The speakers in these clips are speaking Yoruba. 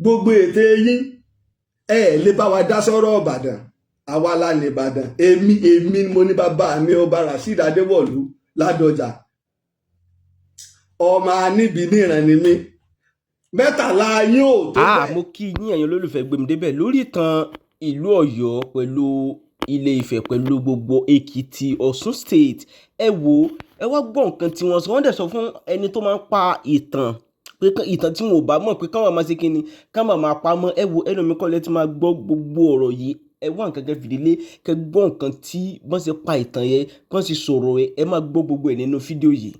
Gbogbo ète yín, ẹ lè bá wa dá sọ́rọ̀ Ìbàdàn. Àwa la ní Ìbàdàn. Èmi mo ní bàbá mi, ọba Rasheed Adéwọ̀lú Ládọjà, ọmọ aníbi níran ni mí. 13 yín ò tó bẹ́ẹ̀. Mo kí yín, ẹ̀yin olólùfẹ́ Gbémidébẹ̀, lórí ìtàn ìlú Ọ̀yọ́ pẹ̀lú Ilé Ifẹ̀ pẹ̀lú gbogbo Èkìtì, Ọ̀ṣun State. Ẹ wò, ẹ wá gbọ́ nǹkan tí wọ́n sọ. Wọ́n dẹ̀ sọ fún ẹni tó máa ń pa ìtàn pé ìtàn tí wọn ò bá mọ̀ pé káwọn máa ṣe kíni, káwọn máa pa mọ́. Ẹ wo, ẹnu mi kọ́ lẹ́ ti máa gbọ́ gbogbo ọ̀rọ̀ yìí. Ẹ wá nǹkan kẹ́ fìdílé kẹ́ gbọ́ nǹkan tí wọ́n ṣe pa ìtàn yẹn, kí wọ́n sì sọ̀rọ̀ ẹ. Ẹ máa gbọ́ gbogbo ẹ̀ nínú fídíò yìí.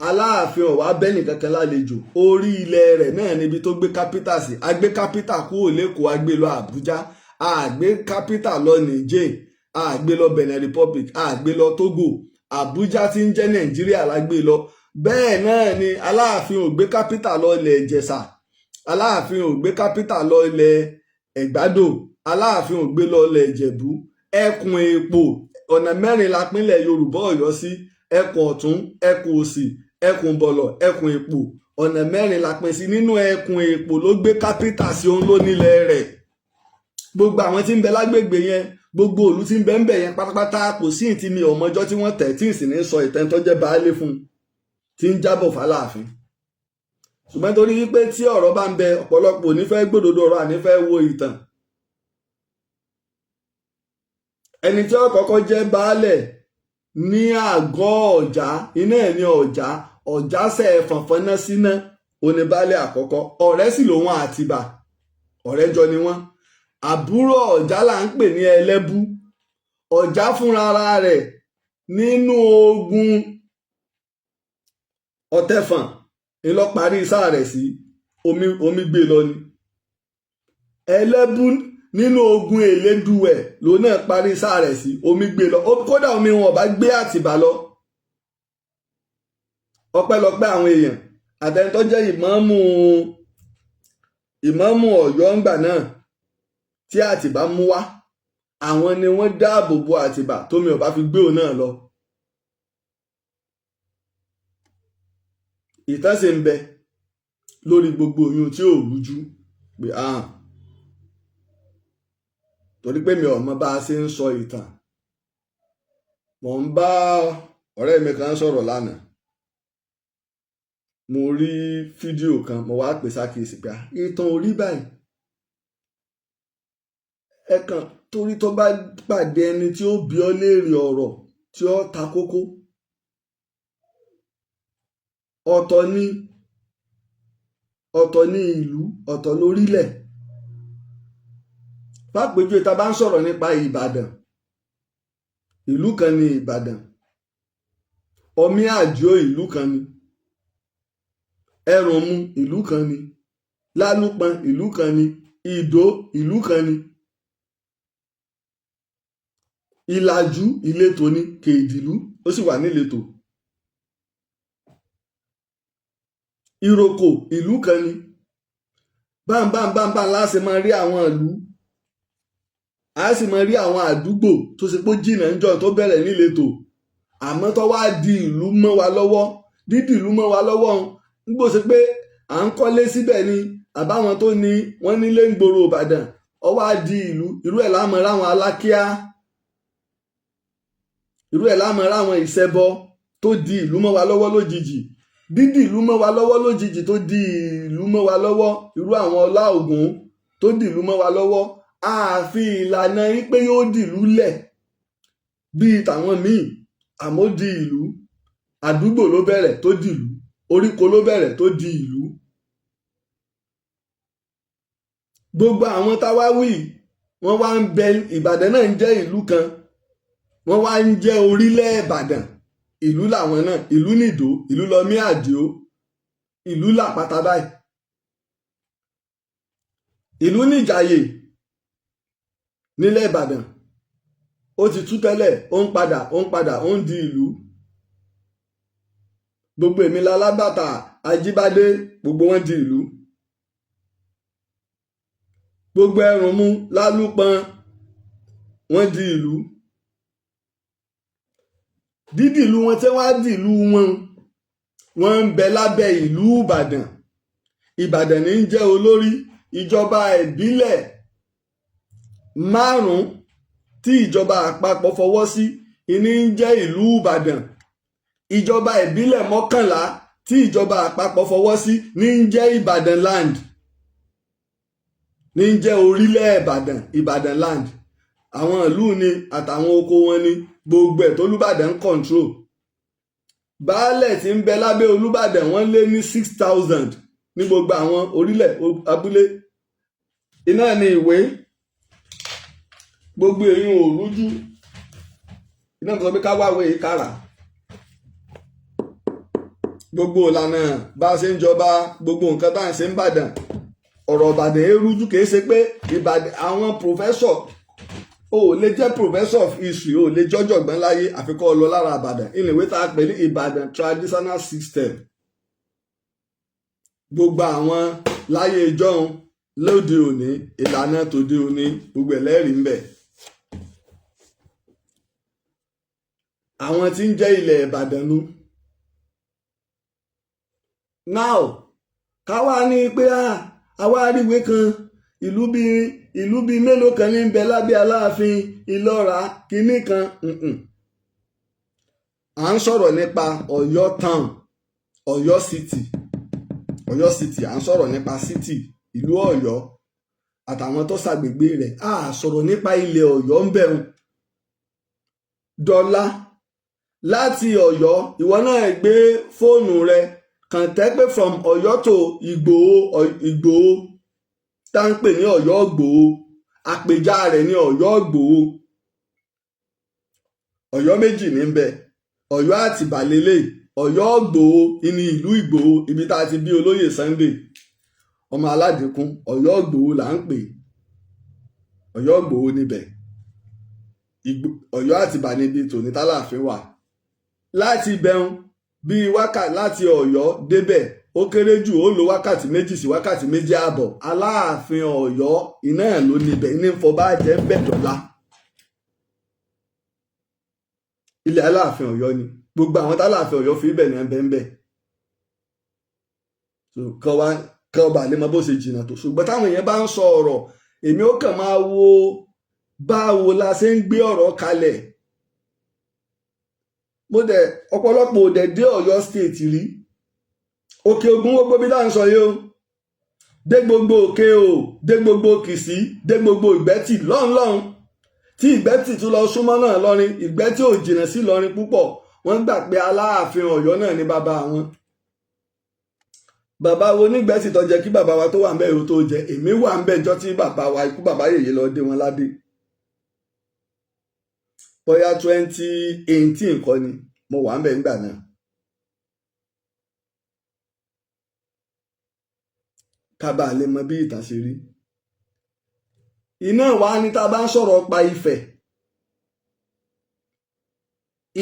Aláàfin ọ̀wá bẹ́ẹ̀nì kankan lálejò. Orí ilẹ̀ rẹ̀ náà níbi tó gbé capital sí. A gbé capital kúrò l'Ékòó, a gbé lọ Àbújá, a gbé capital lọ Niger, a gbé lọ Benin Republic, a gbé lọ Togo. Àbújá tí ń jẹ́ Nàìjíríà la gbé lọ. Bẹ́ẹ̀ náà ni Aláàfin ò gbé capital lọ ilẹ̀ Ìjẹ̀ṣà, Aláàfin ò gbé capital lọ ilẹ̀ Ẹ̀gbádò, Aláàfin ò gbé lọ ilẹ̀ Ìjẹ̀bú. Ẹkùn èèpò, ọ̀nà mẹ́rin la pínlẹ̀ Yorùbá Ọ̀yọ́ sí: ẹkùn ọ̀tún, ẹkùn òsì, ẹkùn bọ̀lọ̀, ẹkùn èpò. Ọ̀nà mẹ́rin la pín sí. Nínú ẹkùn èpò ló gbé capital sí. Òun ló nílẹ̀ rẹ̀. Gbogbo àwọn tí ń bẹ lágbègbè yẹn, gbogbo òlú tí ń bẹ ń bẹ yẹn pátápátá, kò sí ìtì mi ọmọjọ́ tí wọ́n tẹ̀ tí ì sì ní sọ ìtẹ́ tó jẹ́ baálé fún un tí ń jábọ̀ fáláàfin. Ṣùgbọ́n torí wípé tí ọ̀rọ̀ bá ń bẹ, ọ̀pọ̀lọpọ̀ ò ní fẹ́ gbódòdó ọ̀rọ̀, àní fẹ́ wo ìtàn. Ẹni tí ó kọ́kọ́ jẹ́ baálẹ̀ ní àgọ́ ọ̀já, iná ẹ̀ ní ọ̀já, ọ̀já sẹ̀ fọ̀nfọ̀nná síná, oníbaálẹ̀ àkọ́kọ́. Ọ̀rẹ́ sì lòun àtìbà, ọ̀rẹ́ jọ ni wọ́n. Àbúrò ọ̀já là ń pè ní ẹlẹ́bú. Ọ̀já fúnra rẹ̀, nínú ogun ọ̀tẹ̀fọ̀n ńlọ parí sáà rẹ̀ sí, omi gbé lọ ni. Ẹlẹ́bú nínú ogun Èlédùwẹ̀ ló náà parí sáà rẹ̀ sí, omi gbé lọ. Kódà omi wọn ò bá gbé Àtìbà lọ, ọpẹ́lọpẹ́ àwọn èèyàn àtẹnitọ́ jẹ́ ìmáàmù Ọ̀yọ́ ńgbà náà tí Àtìbà mú wá, àwọn ni wọ́n dáàbò bo Àtìbà tómi ò bá fi gbé òun náà lọ. Ìtàn sì ń bẹ lórí gbogbo oyún tí ò rújú pé ahàn, torí pé mi ò mọ bá a ṣe ń sọ ìtàn. Mò ń bá ọ̀rẹ́ mi kan sọ̀rọ̀ lánàá, mo rí fídíò kan, mo wá pè sákìyèsí pé ìtàn ò rí báyìí. Ẹ kàn torí tó bá pàdé ẹni tí ó bi ọ́ léèrè ọ̀rọ̀ tí ó ta kókó, ọ̀tọ̀ ni, ọ̀tọ̀ ní ìlú, ọ̀tọ̀ lórílẹ̀. Fàpèjúwe, tá a bá ń sọ̀rọ̀ nípa Ìbàdàn, ìlú kan ní Ìbàdàn. Ọmí Àdìó, ìlú kan ní. Ẹrùnmú, ìlú kan ní. Lálùpọn, ìlú kan ní. Ìdó, ìlú kan ní. Ìlàjú, ìletò ní, kèdìlú, ó sì wà níletò. Ìròkò, ìlú kan ní. Bámbámbámbá láti máa rí àwọn ìlú, a sì máa rí àwọn àdúgbò tó ṣe pé jìnnà ń jọ tó bẹ̀rẹ̀ níletò, àmọ́ tó wá di ìlú mọ́ wa lọ́wọ́. Dídì ìlú mọ́ wa lọ́wọ́ ń gbòsè pé à ń kọ́lé síbẹ̀ ni, àbáwọn tó ní wọ́n nílé ń gbòòrò Ìbàdàn, ó wá di ìlú. Irú ẹ̀ láàmú ráwọn Alákíá, irú ẹ̀ láàmú ráwọn Ìṣẹ́bọ tó di ìlú mọ́ wa lọ́wọ́ lójijì. Dídì ìlú mọ́ wa lọ́wọ́ lójijì tó di ìlú mọ́ wa lọ́wọ́, irú àwọn Ọlá Ògún tó di ìlú mọ́ wa lọ́wọ́, àfi ìlànà yín pé yóò dìlú lẹ̀ bíi tàwọn míì, àmọ́ di ìlú. Àdúgbò ló bẹ̀rẹ̀ tó dìlú, oríko ló bẹ̀rẹ̀ tó di ìlú. Gbogbo àwọn táwa wí, wọ́n wá ń bẹ. Ìbàdàn náà ń jẹ́ ìlú kan, wọ́n wá ń jẹ́ orílẹ̀ Ìbàdàn. Ìlú làwọn náà, ìlú nìdó, ìlú lọmí àdìo, ìlú làpáta báyìí, ìlú nìjàyè nílẹ̀ Ìbàdàn. Ó ti tú tẹ́lẹ̀, ó ń padà, ó ń padà, ó ń di ìlú. Gbogbo èmi lálábàtà Ajíbádé, gbogbo wọn di ìlú. Gbogbo Ẹrùnmú, Lálùpọn, wọn di ìlú. Dídì ìlú wọn tí wọ́n á di ìlú wọn, wọ́n ń bẹ lábẹ́ ìlú Ìbàdàn. Ìbàdàn ní ń jẹ́ olórí. Ìjọba ìbílẹ̀ 5 tí ìjọba àpapọ̀ fọwọ́ sí ìní ń jẹ́ ìlú Ìbàdàn. Ìjọba ìbílẹ̀ 11 tí ìjọba àpapọ̀ fọwọ́ sí ní ń jẹ́ Ìbàdàn land, ní ń jẹ́ orílẹ̀ Ìbàdàn, Ìbàdàn land. Àwọn ìlú ni àtàwọn oko wọn ni gbogbo ẹ̀ tó Olúbàdàn ń control. Baálẹ̀ tí ń bẹ lábẹ́ Olúbàdàn, wọ́n lé ní 6,000 ní gbogbo àwọn orílẹ̀ abúlé. Iná ní ìwé gbogbo èyí ò rújú. Iná sọ pé ká wáwé kára gbogbo ìlànà bá a ṣe ń jọba, gbogbo nǹkan tá à ń ṣe ń bàdàn. Ọ̀rọ̀ Ìbàdàn èrújú. Kìí ṣe pé Ìbàdàn, àwọn professor, o ò lè jẹ́ professor of history, o ò lè jọ́jọ̀gbọ́n láyé àfikọ́ lọ lára Ìbàdàn. Ìwé tá a pè ní Ìbàdàn traditional system, gbogbo àwọn láyé ìjọ́un, lóde òní, ìlànà tòde òní, gbogbo ẹlẹ́rìí ń bẹ. Àwọn tí ń jẹ́ ilẹ̀ Ìbàdàn nu. Now, ká wá ní pé àwa àríwé kan, ìlú bíi mélòó kan ní ń bẹ lábẹ́ Aláàfin Ìlọ́ra kínní kan. À ń sọ̀rọ̀ nípa Ọ̀yọ́ town, Ọ̀yọ́ city, Ọ̀yọ́ city. À ń sọ̀rọ̀ nípa city ìlú Ọ̀yọ́ àtàwọn tó ṣàgbègbè rẹ̀. À sọ̀rọ̀ nípa ilẹ̀ Ọ̀yọ́ ń bẹ̀rù dọ́là láti Ọ̀yọ́. Ìwọ náà gbé fóònù rẹ kàn tẹ́ pé from Ọ̀yọ́ to Ìgbòho. Ìgbòho tá ń pè ní Ọ̀yọ́ Ìgbòho, àpèjá rẹ̀ ní Ọ̀yọ́ Ìgbòho. Ọ̀yọ́ méjì ní bẹ. Ọ̀yọ́ Àtìbà lélẹ̀. Ọ̀yọ́ Ìgbòho ní ìlú Ìgbòho, ibi tá a ti bí olóyè Sunday ọmọ Aládìkún. Ọ̀yọ́ Ìgbòho là ń pè. Ọ̀yọ́ Ìgbòho níbẹ̀. Ọ̀yọ́ Àtìbà níbi tòní tálàfin wà. Láti bẹ̀rùn bíi wákàtí láti Ọ̀yọ́ débẹ̀, ó kéré jù, ó lo wákàtí 2 sí wákàtí 2.5. Aláàfin Ọ̀yọ́ iná ló níbẹ̀ ní fọba jẹ́ ń bẹ̀ dọ́là. Ilẹ̀ Aláàfin Ọ̀yọ́ ni. Gbogbo àwọn tálàfin Ọ̀yọ́ fi ibẹ̀ ní ẹ̀ ń bẹ̀ kọ́ wa kọ́ ọba lè mọ bó ṣe jìnnà tó. Ṣùgbọ́n táwọn èèyàn bá ń sọ ọ̀rọ̀, èmi ó kàn máa wo báwo la ṣe ń gbé ọ̀rọ̀ kalẹ̀. Mo dẹ̀ ọ̀pọ̀lọpọ̀ ò dẹ̀ dé Ọ̀yọ́ state rí. Òkè Ògùn, gbogbo bí dáhùn sọ yìí o, dé gbogbo òkè o, dé gbogbo Kìsì, dé gbogbo Ìgbẹ́tì lọ́hùn-lọ́hùn, tí Ìgbẹ́tì tún lọ súnmọ́ náà lọ́rin. Ìgbẹ́tì ò jìnnà sí Ìlọrin púpọ̀. Wọ́n gbà pé Aláàfin Ọ̀yọ́ náà ní bàbá wọn. Bàbá wo nígbẹ́tì tó jẹ́ kí bàbá wa tó wà ń bẹ̀ yóò tó jẹ. Èmi wà ń bẹ̀ jọ́ tí bàbá wa ikú bàbá yèyé lọ dé wọn ládé, bóyá 2018 kọ́ ni mo wà ń bẹ̀ ńgbà náà. Kábà lè mọ bí ìtàn ṣe rí. Iná wa ni tá a bá ń sọ̀rọ̀ pa Ifẹ̀.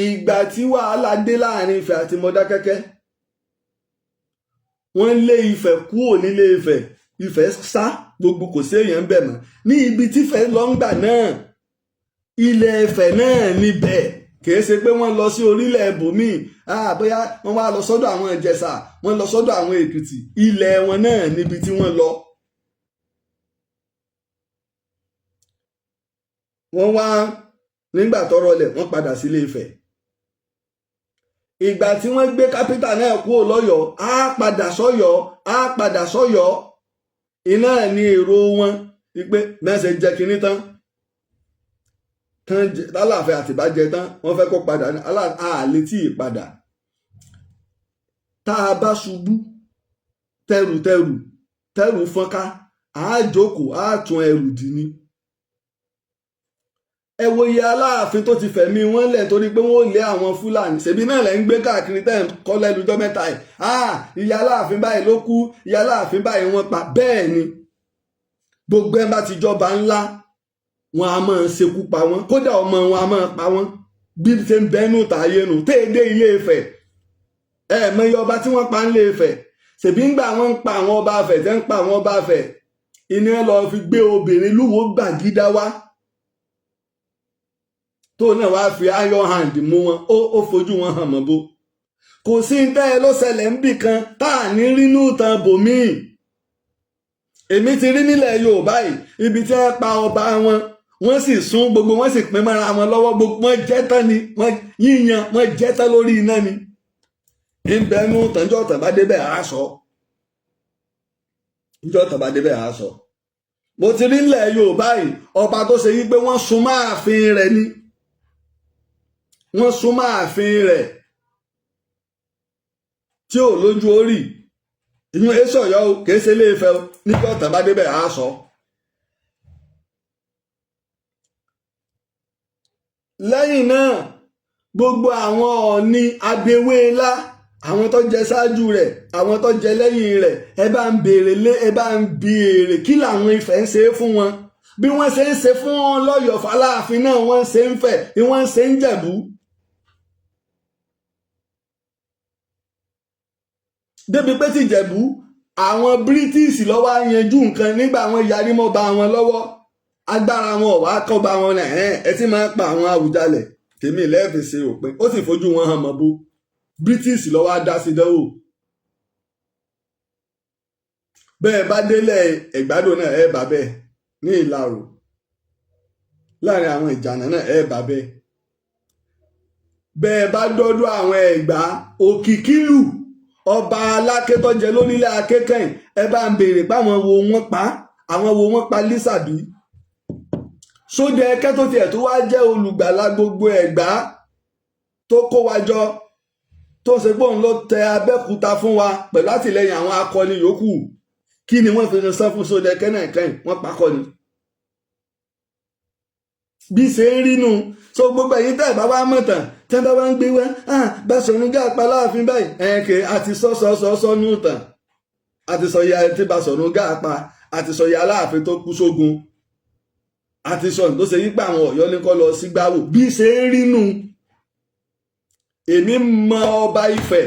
Ìgbà tí wàhálà dé láàrin Ifẹ̀ àti Mọdákẹ́kẹ́, wọ́n lé Ifẹ̀ kúrò nílé Ifẹ̀. Ifẹ̀ sá gbogbo, kò sí èèyàn ń bẹ̀ mọ́ ní ibi tí Ifẹ̀ lọ ń gbà náà. Ilẹ̀ Ifẹ̀ náà níbẹ̀, kìí ṣe pé wọ́n lọ sí orílẹ̀ ibòmíì, bóyá wọ́n wá lọ sọ́dọ̀ àwọn Ìjẹ̀ṣà, wọ́n lọ sọ́dọ̀ àwọn Èkìtì. Ilẹ̀ wọn náà níbi tí wọ́n lọ. Wọ́n wá nígbà tọ́rọ̀ lẹ̀, wọ́n padà sílé Ifẹ̀. Ìgbà tí wọ́n gbé kápítà náà kúrò lọ́yọ̀ọ́, á padà sọ́yọ̀ọ́, á padà sọ́yọ̀ọ́. Iná ní èrò wọn wípé mẹ́sẹ̀ jẹ́ kinní tán tán, Aláàfin Àtìbá jẹ tán, wọ́n fẹ́ kó padà ní àlè tí ì padà. Tá a bá ṣubú, tẹrùtẹrù tẹrù fọ́nká, á jókòó, á tún ẹrù dì ní. Ẹ wo iye Aláàfin tó ti fẹ̀mí wọn lẹ̀ torí pé wọ́n lé àwọn Fúlàní. Ṣèbí náà lẹ́ ń gbé káàkiri tẹ́ ń kọ́ lẹ́nujọ́ mẹ́ta ẹ̀. Iye Aláàfin báyìí ló kú, iye Aláàfin báyìí wọ́n pa. Bẹ́ẹ̀ ni gbogbo ẹ̀ bá ti jọba ńlá, wọn a máa ṣekú pa wọn, kódà ọmọ wọn a máa pa wọn. Bí ṣe ń bẹnu tààyè nù téèdé Ilé Ifẹ̀. Ẹ mọ iye ọba tí wọ́n pa ń lé Ifẹ̀. Ṣèbí ń gbà wọ́n ń pa àwọn ọba Ifẹ̀, tẹ́ ń pa àwọn ọba Ifẹ̀, iná lọ fi gbé obìnrin Lúwo Gbàgídá wá, tó náà wá fi iron hand mú wọn, ó fojú wọn hàn mọ́ bó. Kò sí ń tẹ́ ẹ ló ṣẹlẹ̀ ń bì kan tá à ní rínú tan bòmíì. Èmi ti rí nílẹ̀ Yorùbá yìí, ibi tí wọ́n pa ọba wọn, wọ́n sì sún gbogbo, wọ́n sì pín mọ́ra wọn lọ́wọ́. Gbogbo wọ́n jẹ́ tán ni, wọ́n yíyan, wọ́n jẹ́ tán lórí iná ni. Ìbẹnu tànjọ́ tàn bá débẹ̀ á sọ, ìjọ́ tàn bá débẹ̀ á sọ. Mo ti rí nílẹ̀ Yorùbá yìí, ọba tó ṣe wípé wọ́n sun máàfin rẹ̀ ni, wọ́n sun máàfin rẹ̀ tí ò lójú orí. Ìyún èso Ọ̀yọ́ o, kìí ṣe Ilé-Ifẹ̀ o. Níjọ́ tàn bá débẹ̀ á sọ. Lẹ́yìn náà, gbogbo àwọn Ọọ̀ni abewéńlá, àwọn tó jẹ ṣáájú rẹ̀, àwọn tó jẹ lẹ́yìn rẹ̀, ẹ bá ń béèrè lé, ẹ bá ń béèrè kí làwọn Ifẹ̀ ń ṣe fún wọn. Bí wọ́n ṣe ń ṣe fún wọn lọ́yọ̀ọ́ f'Aláàfin náà, wọ́n ṣe ń Fẹ̀, bí wọ́n ṣe ń Jẹ̀bú. Débi pé ti Jẹ̀bú, àwọn British lọ́wọ́ á yanjú nǹkan nígbà wọn yarí mọ́ ba wọn lọ́wọ́. Agbára wọn ò wá kọ́ ba wọn náà. Ẹ ti máa pa àwọn Àwùjalẹ̀ tèmi lẹ́ẹ̀fì ṣe òpin, ó sì fojú wọn hàn mọ́ bó. British lọ́wọ́ á dá sí dánwò. Bẹ́ẹ̀ bá délẹ̀ Ẹ̀gbádò náà, ẹ bá bẹ́ẹ̀ ní Ìlarò, láàrin àwọn Ìjànà náà, ẹ bá bẹ́ẹ̀. Bẹ́ẹ̀ bá dọ́dọ̀ àwọn Ẹ̀gbá, Òkìkílù, ọba Aláké tó jẹ lónílẹ̀ Akékẹ́yìn, ẹ bá ń béèrè páwọn wo wọ́n pa, àwọn wo wọ́n pa Lísàbí. Sóde ẹkẹ́ tó tiẹ̀ tó wá jẹ́ olùgbàlà gbogbo Ẹ̀gbá, tó kó wa jọ, tó ṣe pé òun ló tẹ Abẹ́òkúta fún wa pẹ̀lú àtìlẹyìn àwọn akọni yòókù, kí ni wọ́n fi san fún Sóde ẹkẹ́ náà kẹ́yìn? Wọ́n pa kọ́ ni. Bí ṣe ń rínú so, gbogbo ẹ̀yin tẹ́ ẹ̀ bá wá mọ̀tàn, tẹ́ bá wá ń gbé wá, Basọ̀run Gáà pa Láàfin báyìí, ẹ̀ẹ́kẹ́ àti sọ́sọ́sọ́sọ́ nù tàn, àti sọ ya tí Basọ̀run Gáà pa, àti sọ ya Aláàfin tó kú sógun, àti sọ tó ṣe yípa àwọn Ọ̀yọ́ ní kọ́ lọ sí gbáwò. Bí ṣe ń rínú, èmi mọ ọba Ifẹ̀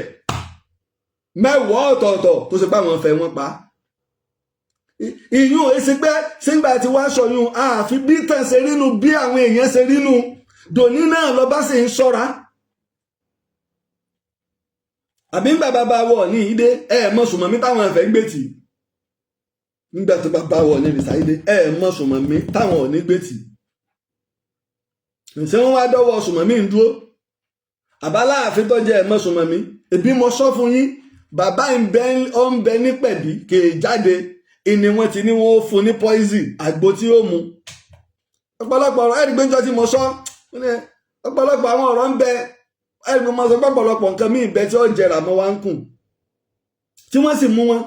10 ọ̀tọ̀ọ̀tọ̀ tó ṣe pé àwọn Ifẹ̀ wọn pa. Ìyún èsì pé sígbà tí wàá sọyún, àfi bí tàn ṣe rínú, bí àwọn èèyàn ṣe rínú dòní náà lọ́ba sì ń ṣọ́ra. Àbí ńgbà bàbá wọ̀ ní ìdé, ẹ mọ̀ sùnmọ̀mí táwọn ẹ̀fẹ̀ ń gbé tì. Nígbà tó bàbá wọ̀ ní ìrìsàídé, ẹ mọ̀ sùnmọ̀mí táwọn ò ní gbé tì. Ṣé wọ́n wá dọ́wọ́ sùnmọ̀mí ń dúró? Àbáláàfin tó jẹ́, ẹ mọ̀ sùnmọ̀mí. Èbí mo sọ fún yín, bàbá ń bẹ ní pẹ̀bí kèé jáde, ìní wọn ti ní wọn ó fún ní poison àgbo tí ó mu. Ọ̀pọ̀lọpọ̀ ọ̀rọ̀ ẹ̀rí gbẹ́njọ́ tí mo sọ, ọ̀pọ̀lọpọ̀ àwọn ọ̀rọ̀ ń bẹ, ẹ̀rí mo sọ pé ọ̀pọ̀lọpọ̀ nǹkan míì bẹ tí ó jẹrà mọ́ wa ń kùn, tí wọ́n sì mú wọn,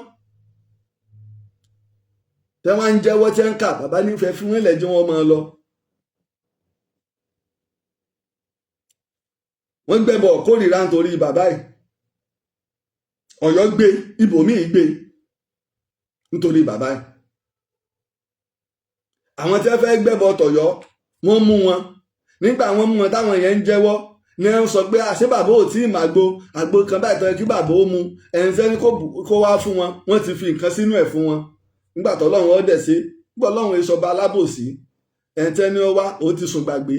tẹ́ wọ́n ń jẹ́wọ́, tí ń kà bàbá nífẹ̀ẹ́ fún wọn lẹ́jọ́, wọn máa lọ. Wọ́n gbẹ́bọ̀ kórìíra nítorí bàbá yìí. Ọ̀yọ́ gbé, ibòmíì gbé nítorí bàbá yìí. Àwọn tí wọ́n fẹ́ gbẹ́bọ tọ̀yọ́, wọ́n mú wọn. Nígbà wọ́n mú wọn, táwọn yẹn ń jẹ́wọ́ ní ẹ ń sọ pé àṣé bàbá ò tí ì màgbo àgbo kan báyìí tó yẹ kí bàbá ó mu. Ẹ̀ń sẹ́ni kó wá fún wọn, wọ́n ti fi nǹkan sínú ẹ̀ fún wọn. Nígbà tó Ọlọ́run ó dẹ̀ sí, nígbà Ọlọ́run ìṣọba alábòsí, ẹ̀ń tẹ́ni ó wá ó ti sùn gbàgbé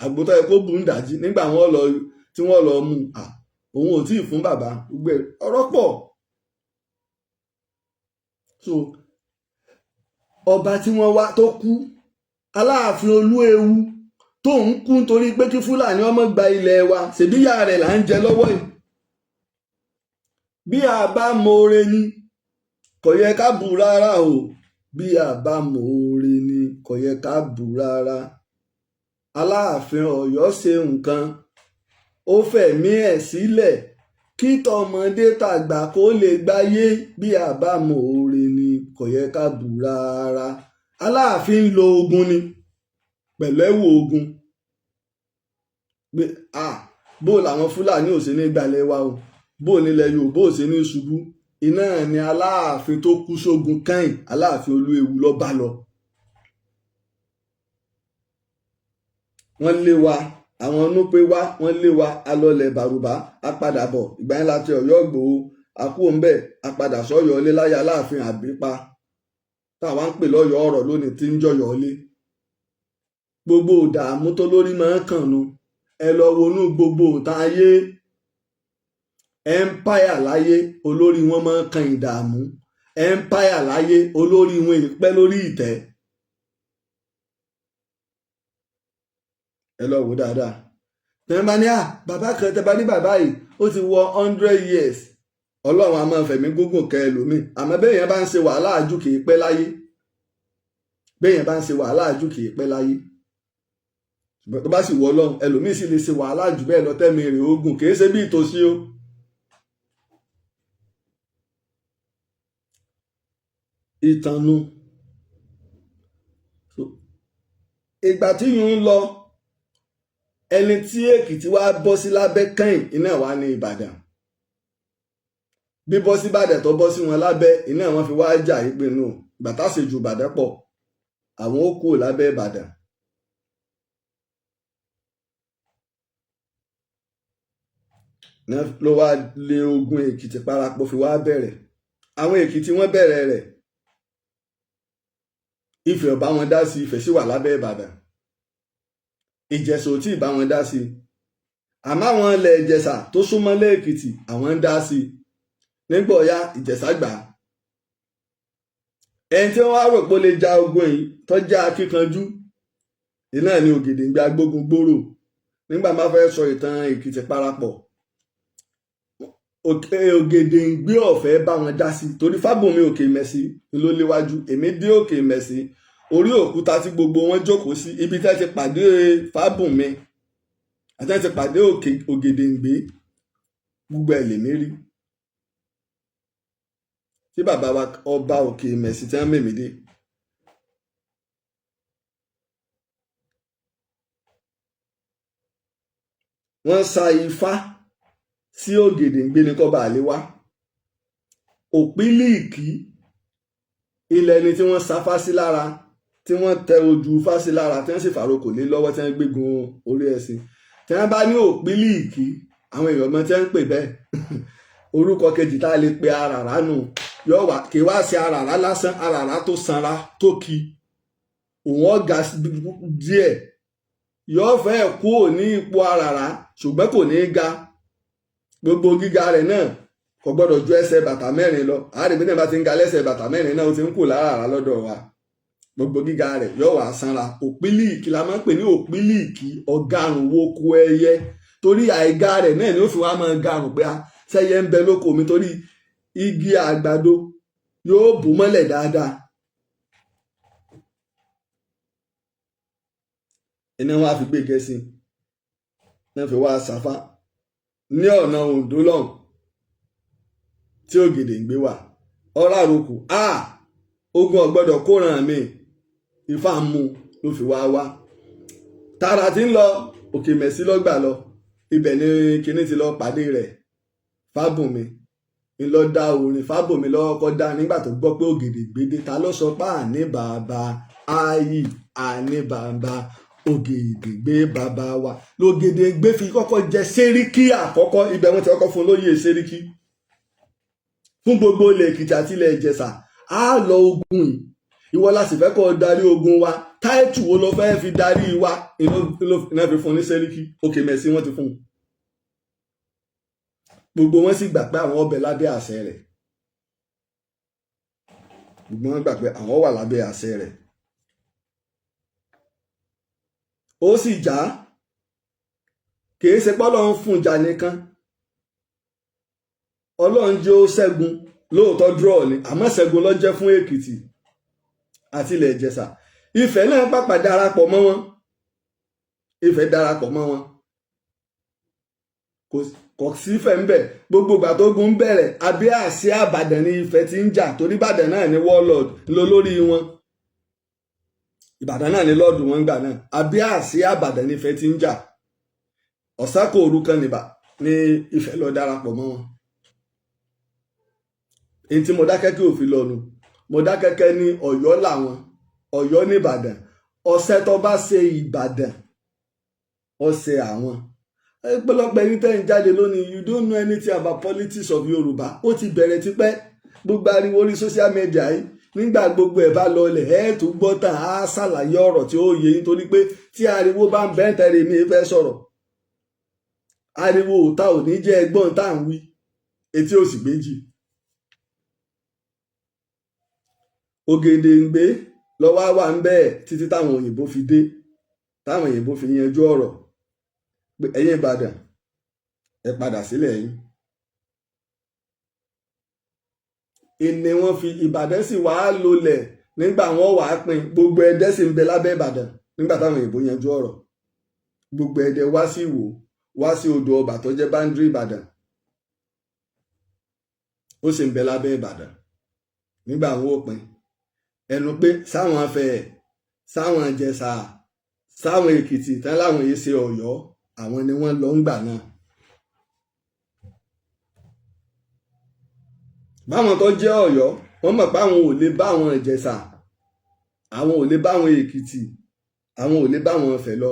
àgbo tó yẹ kó bù ń dàjí. Nígbà wọ́n lọ tí wọ́n lọ mú, à òun ò tí ì fún bàbá. Gbogbo ọ̀rọ̀ pọ̀. So ọba tí wọ́n wá tó kú, Aláàfin Olúewu, tó ń kú nítorí pé kí Fúlàní ọmọ gba ilẹ̀ wa, ṣèbíyà rẹ̀ là ń jẹ lọ́wọ́ yìí. Bí a bá mọ̀ọ́re ni, kò yẹ ká bù rárá o. Bí a bá mọ̀ọ́re ni, kò yẹ ká bù rárá. Aláàfin Ọ̀yọ́ ṣe nǹkan, ó fẹ̀mí ẹ̀ sílẹ̀ kí tọmọdé tàgbà kó lè gbáyé. Bí a bá mọ̀ọ́re ni, kò yẹ ká bù rárá. Aláàfin ń lo ogun ni pẹ̀lú ẹ̀wù ogun pé bó làwọn Fúlàní ò ṣe ní gbalẹ̀ wa o, bó nílẹ̀ Yorùbá ò ṣe ní ṣubú. Iná ni Aláàfin tó kú sógun kẹ́yìn, Aláàfin Olúewu ló bá lọ. Wọ́n lé wa, àwọn Núpé wá, wọ́n lé wa, alọ́lẹ̀ Bàrùbá, a padà bọ̀. Ìgbà yẹn láti Ọ̀yọ́ Ìgbòho, a kú òǹbẹ̀, a padà sọ́yọ́ ilé láyé Aláàfin Àbípa, táwa ń pè lọ́yọ̀ọ́ ọ̀rọ̀ lónìí tí ń jọyọ̀ ilé. Gbogbo ìdààmú tó lórí máa ń kàn nu. Ẹ lọ wọnú gbogbo ìtàn ayé, empire láyé, olórí wọn máa ń kan ìdààmú. Empire láyé, olórí wọn ìpẹ́ lórí ìtẹ́. Ẹ lọ wò dáadáa. Tẹ́ bá ní à bàbá kan, tẹ́ bá ní bàbá yìí ó ti wọ 100 years, Ọlọ́run a máa fẹ̀mí gígùn kẹ́ ẹlòmíì. Àmọ́ bẹ́ẹ̀ yẹn bá ń ṣe wàhálà àjù, kì í pẹ́ láyé. Bẹ́ẹ̀ yẹn bá ń ṣe wàhálà àjù, kì í pẹ́ láyé. Ṣùgbọ́n tó bá sì wọ Ọlọ́run, ẹlòmíì sì lè ṣe wàhálà jù bẹ́ẹ̀ lọ, tẹ́mi rè ogun. Kì í ṣe bí ìtòsí o. Ìtànù ìgbà tí yìí ń lọ, ẹni tí Èkìtì wá bọ́ sí lábẹ́ kẹ́yìn iná wà ní Ìbàdàn. Bíbọ́ sí Ìbàdàn tó bọ́ sí wọn lábẹ́, iná wọn fi wá jà ìpinnu ìgbà táṣejù Ìbàdàn pọ̀, àwọn ó kúrò lábẹ́ Ìbàdàn. Ló wá lé ogun Èkìtì parapọ̀ fi wá bẹ̀rẹ̀. Àwọn Èkìtì wọ́n bẹ̀rẹ̀ rẹ̀, Ifẹ̀ ò bá wọn dá sí, Ifẹ̀ sì wà lábẹ́ Ìbàdàn. Ìjẹ̀ṣà ò tí ì bá wọn dá sí, àmọ́ àwọn ilẹ̀ Ìjẹ̀ṣà tó súnmọ́ lé Èkìtì, àwọn ń dá sí. Nígbà ọ̀yá Ìjẹ̀ṣà gbà á. Ẹni tí wọ́n wá rò pé ó lè ja ogun yìí tó jẹ́ akíkanjú iná ní Ògèdèngbé agbógun gbòòrò. Nígbà máa fẹ́ sọ ìtàn Èkìtì parapọ̀, Ògèdèngbé ọ̀fẹ́ bá wọn dá sí torí Fábùnmi Òkè Ìmẹ̀sí ló léwájú. Èmi dé Òkè Ìmẹ̀sí, orí òkúta tí gbogbo wọn jókòó sí, ibi tẹ́ ti pàdé Fábùnmi àti ti pàdé Ògèdèngbé, gbogbo ẹ̀ lèmi rí. Tí bàbá wa ọba Òkè Ìmẹ̀sí tí wọ́n mèmí dé. Wọ́n sa ifá sí Ògèdèngbé ní kọ́ba àlè wá. Òpílìkì ilẹ̀ ni tí wọ́n safá sí lára, tí wọ́n tẹ ojú ifá sí lára, tí wọ́n sì fàrokò lé lọ́wọ́, tí wọ́n gbégun orí ẹṣin. Tí wọ́n bá ní òpílìkì, àwọn èèyàn mọ tí wọ́n ń pè bẹ́ẹ̀. Orúkọ kejì tá a lè pe àràrá nù yóò wá, kì í wá sí àràrá lásán, àràrá tó sanra tó ki òun ọ̀gá díẹ̀, yóò fẹ́ kúrò ní ipò àràrá, ṣùgbọ́n kò ní í ga. Gbogbo gíga rẹ̀ náà kò gbọ́dọ̀ ju ẹsẹ̀ bàtà 4 lọ. Àárẹ̀ bí náà bá ti ń ga lẹ́sẹ̀ bàtà 4 náà, ó ti ń kù láràrá lọ́dọ̀ wa. Gbogbo gíga rẹ̀ yóò wá sanra. Òpílìkì la máa ń pè ní òpílìkì, ọ̀garùn woko ẹyẹ, torí àìga rẹ̀ náà ni ó fi wá máa garùn pé a sẹ́yẹ ń bẹ lóko mi, torí igi àgbàdo yóò bò mọ́lẹ̀ dáadáa. Iná wa fi gbé gẹ̀ẹ́sì náà fi wá sáfá ní ọ̀nà Oǹdó lọ́hùn tí Ògèdèngbé wà. Ọ̀rá àròkù a ogun ọ̀gbọ́dọ̀ kóran mi, ifá mú ló fi wá wá. Tààrà tí ń lọ Òkè Mẹ̀sí lọ́gbà lọ, ibẹ̀ ni kinní ti lọ pàdé rẹ̀. Fábùnmi ń lọ dá orin Fábùnmi lọ́wọ́ kọ́ dá nígbà tó gbọ́ pé Ògèdèngbé dé. Ta ló sọ pé àní bàbá ayì, àní bàbá Ògèdèngbé bàbá wa? Lògèdèngbé fi kọ́kọ́ jẹ sẹ́ríkì àkọ́kọ́. Ibẹ̀ wọ́n ti kọ́kọ́ fún lóyè sẹ́ríkì fún gbogbo ilẹ̀ Èkìtì àti ilẹ̀ Ìjẹ̀ṣà. Á lọ ogun yìí, ìwọ la sì fẹ́ kó darí ogun wa, táìtù wo ló fẹ́ fi darí wa? Iná fi fún ní sẹ́ríkì. Òkè Mẹ̀sí wọ́n ti fún un. Gbogbo wọn sì gbà pé àwọn ọbẹ̀ lábẹ́ àṣẹ rẹ̀. Gbogbo wọn gbà pé àwọn wà lábẹ́ àṣẹ rẹ̀. Ó sì já, kìí ṣe pé Ọlọ́run fún ìjà nìkan, Ọlọ́run jẹ́ ó ṣẹ́gun. Lóòótọ́ draw ni, àmọ́ ṣẹ́gun ló jẹ́ fún Èkìtì àti ilẹ̀ Ìjẹ̀ṣà. Ifẹ̀ náà pàpà darapọ̀ mọ́ wọn. Ifẹ̀ darapọ̀ mọ́ wọn, kò sí Ifẹ̀ ń bẹ̀. Gbogbo ìgbà tó gun bẹ̀rẹ̀, abẹ́ àsíá Ìbàdàn ni Ifẹ̀ ti ń jà, torí Ìbàdàn náà ni warlord lọ lórí wọn. Ìbàdàn náà ni lọ́ọ̀dù wọn gbà náà. Abẹ́ àsíá Ìbàdàn ni Ifẹ̀ ti ń jà. Ọ̀sákò òru kan nìbà ní Ifẹ̀ lọ darapọ̀ mọ́ wọn. Èyí tí Mọdákẹ́kẹ́ ò fi lọ́nu, Mọdákẹ́kẹ́ ní Ọ̀yọ́ làwọn, Ọ̀yọ́ nìbàdàn. Ọ̀sẹ̀ tó bá ṣe Ìbàdàn, ọ̀sẹ̀ àwọn ọ̀pọ̀lọpọ̀ ẹni tẹ́ ń jáde lónìí, you don't know anything about politics of Yorùbá. Ó ti bẹ̀rẹ̀ tipẹ́. Gbogbo ariwo orí social media yìí, nígbà gbogbo ẹ̀ bá lọlẹ̀, ẹ̀ tó gbọ́ tán, á ṣàlàyé ọ̀rọ̀ tí ó yé yín, torí pé tí ariwo bá ń bẹ́ tẹ̀lé mi fẹ́ sọ̀rọ̀, ariwo òta ò ní jẹ́ ẹgbọ́n tá à ń wí, etí ò sì méjì. Ògèdèǹgbé lọ́wọ́ wà ń bẹ́ẹ̀ títí táwọn òyìnbó fi dé, táwọn òyìnbó fi yanjú ọ̀rọ̀ pé ẹ̀yin Ìbàdàn, ẹ padà sílẹ̀ yín. Ìní wọn fi Ìbàdàn sì wàá lólẹ̀ nígbà wọn wàá pín. Gbogbo Ẹdẹ sì ń bẹ lábẹ́ Ìbàdàn nígbà táwọn òyìnbó yanjú ọ̀rọ̀. Gbogbo Ẹdẹ wá sí Ìwó, wá sí odò ọba tó jẹ́ boundary Ìbàdàn, ó sì ń bẹ lábẹ́ Ìbàdàn nígbà wọn ò pín. Ẹnu pé sáwọn Ifẹ̀, sáwọn Ìjẹ̀ṣà, sáwọn Èkìtì tán láwọn yìí ṣe Ọ̀yọ́, àwọn ni wọ́n lọ ń gbà náà. Báwọn tó jẹ́ Ọ̀yọ́, wọ́n mọ̀ pé àwọn ò lè bá àwọn Ìjẹ̀ṣà, àwọn ò lè bá àwọn Èkìtì, àwọn ò lè bá àwọn Ifẹ̀ lọ.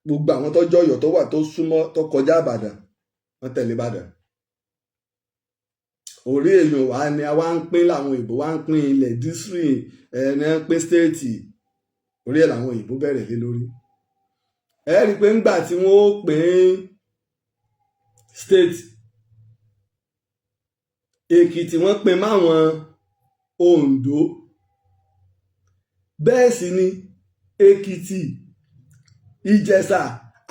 Gbogbo àwọn tó jẹ́ Ọ̀yọ́ tó wà tó súnmọ́ tó kọjá Ìbàdàn, wọ́n tẹ̀lé Ìbàdàn. Orí èèyàn wa ni a wá ń pín, làwọn òyìnbó wá ń pín ilẹ̀ district ẹni ń pín state. Orí ẹ̀ làwọn òyìnbó bẹ̀rẹ̀ lé lórí. Ẹ rí i pé ńgbà tí wọ́n ó pín state, Èkìtì wọ́n pín máwọn Oǹdó. Bẹ́ẹ̀ sì ni Èkìtì, Ìjẹ̀ṣà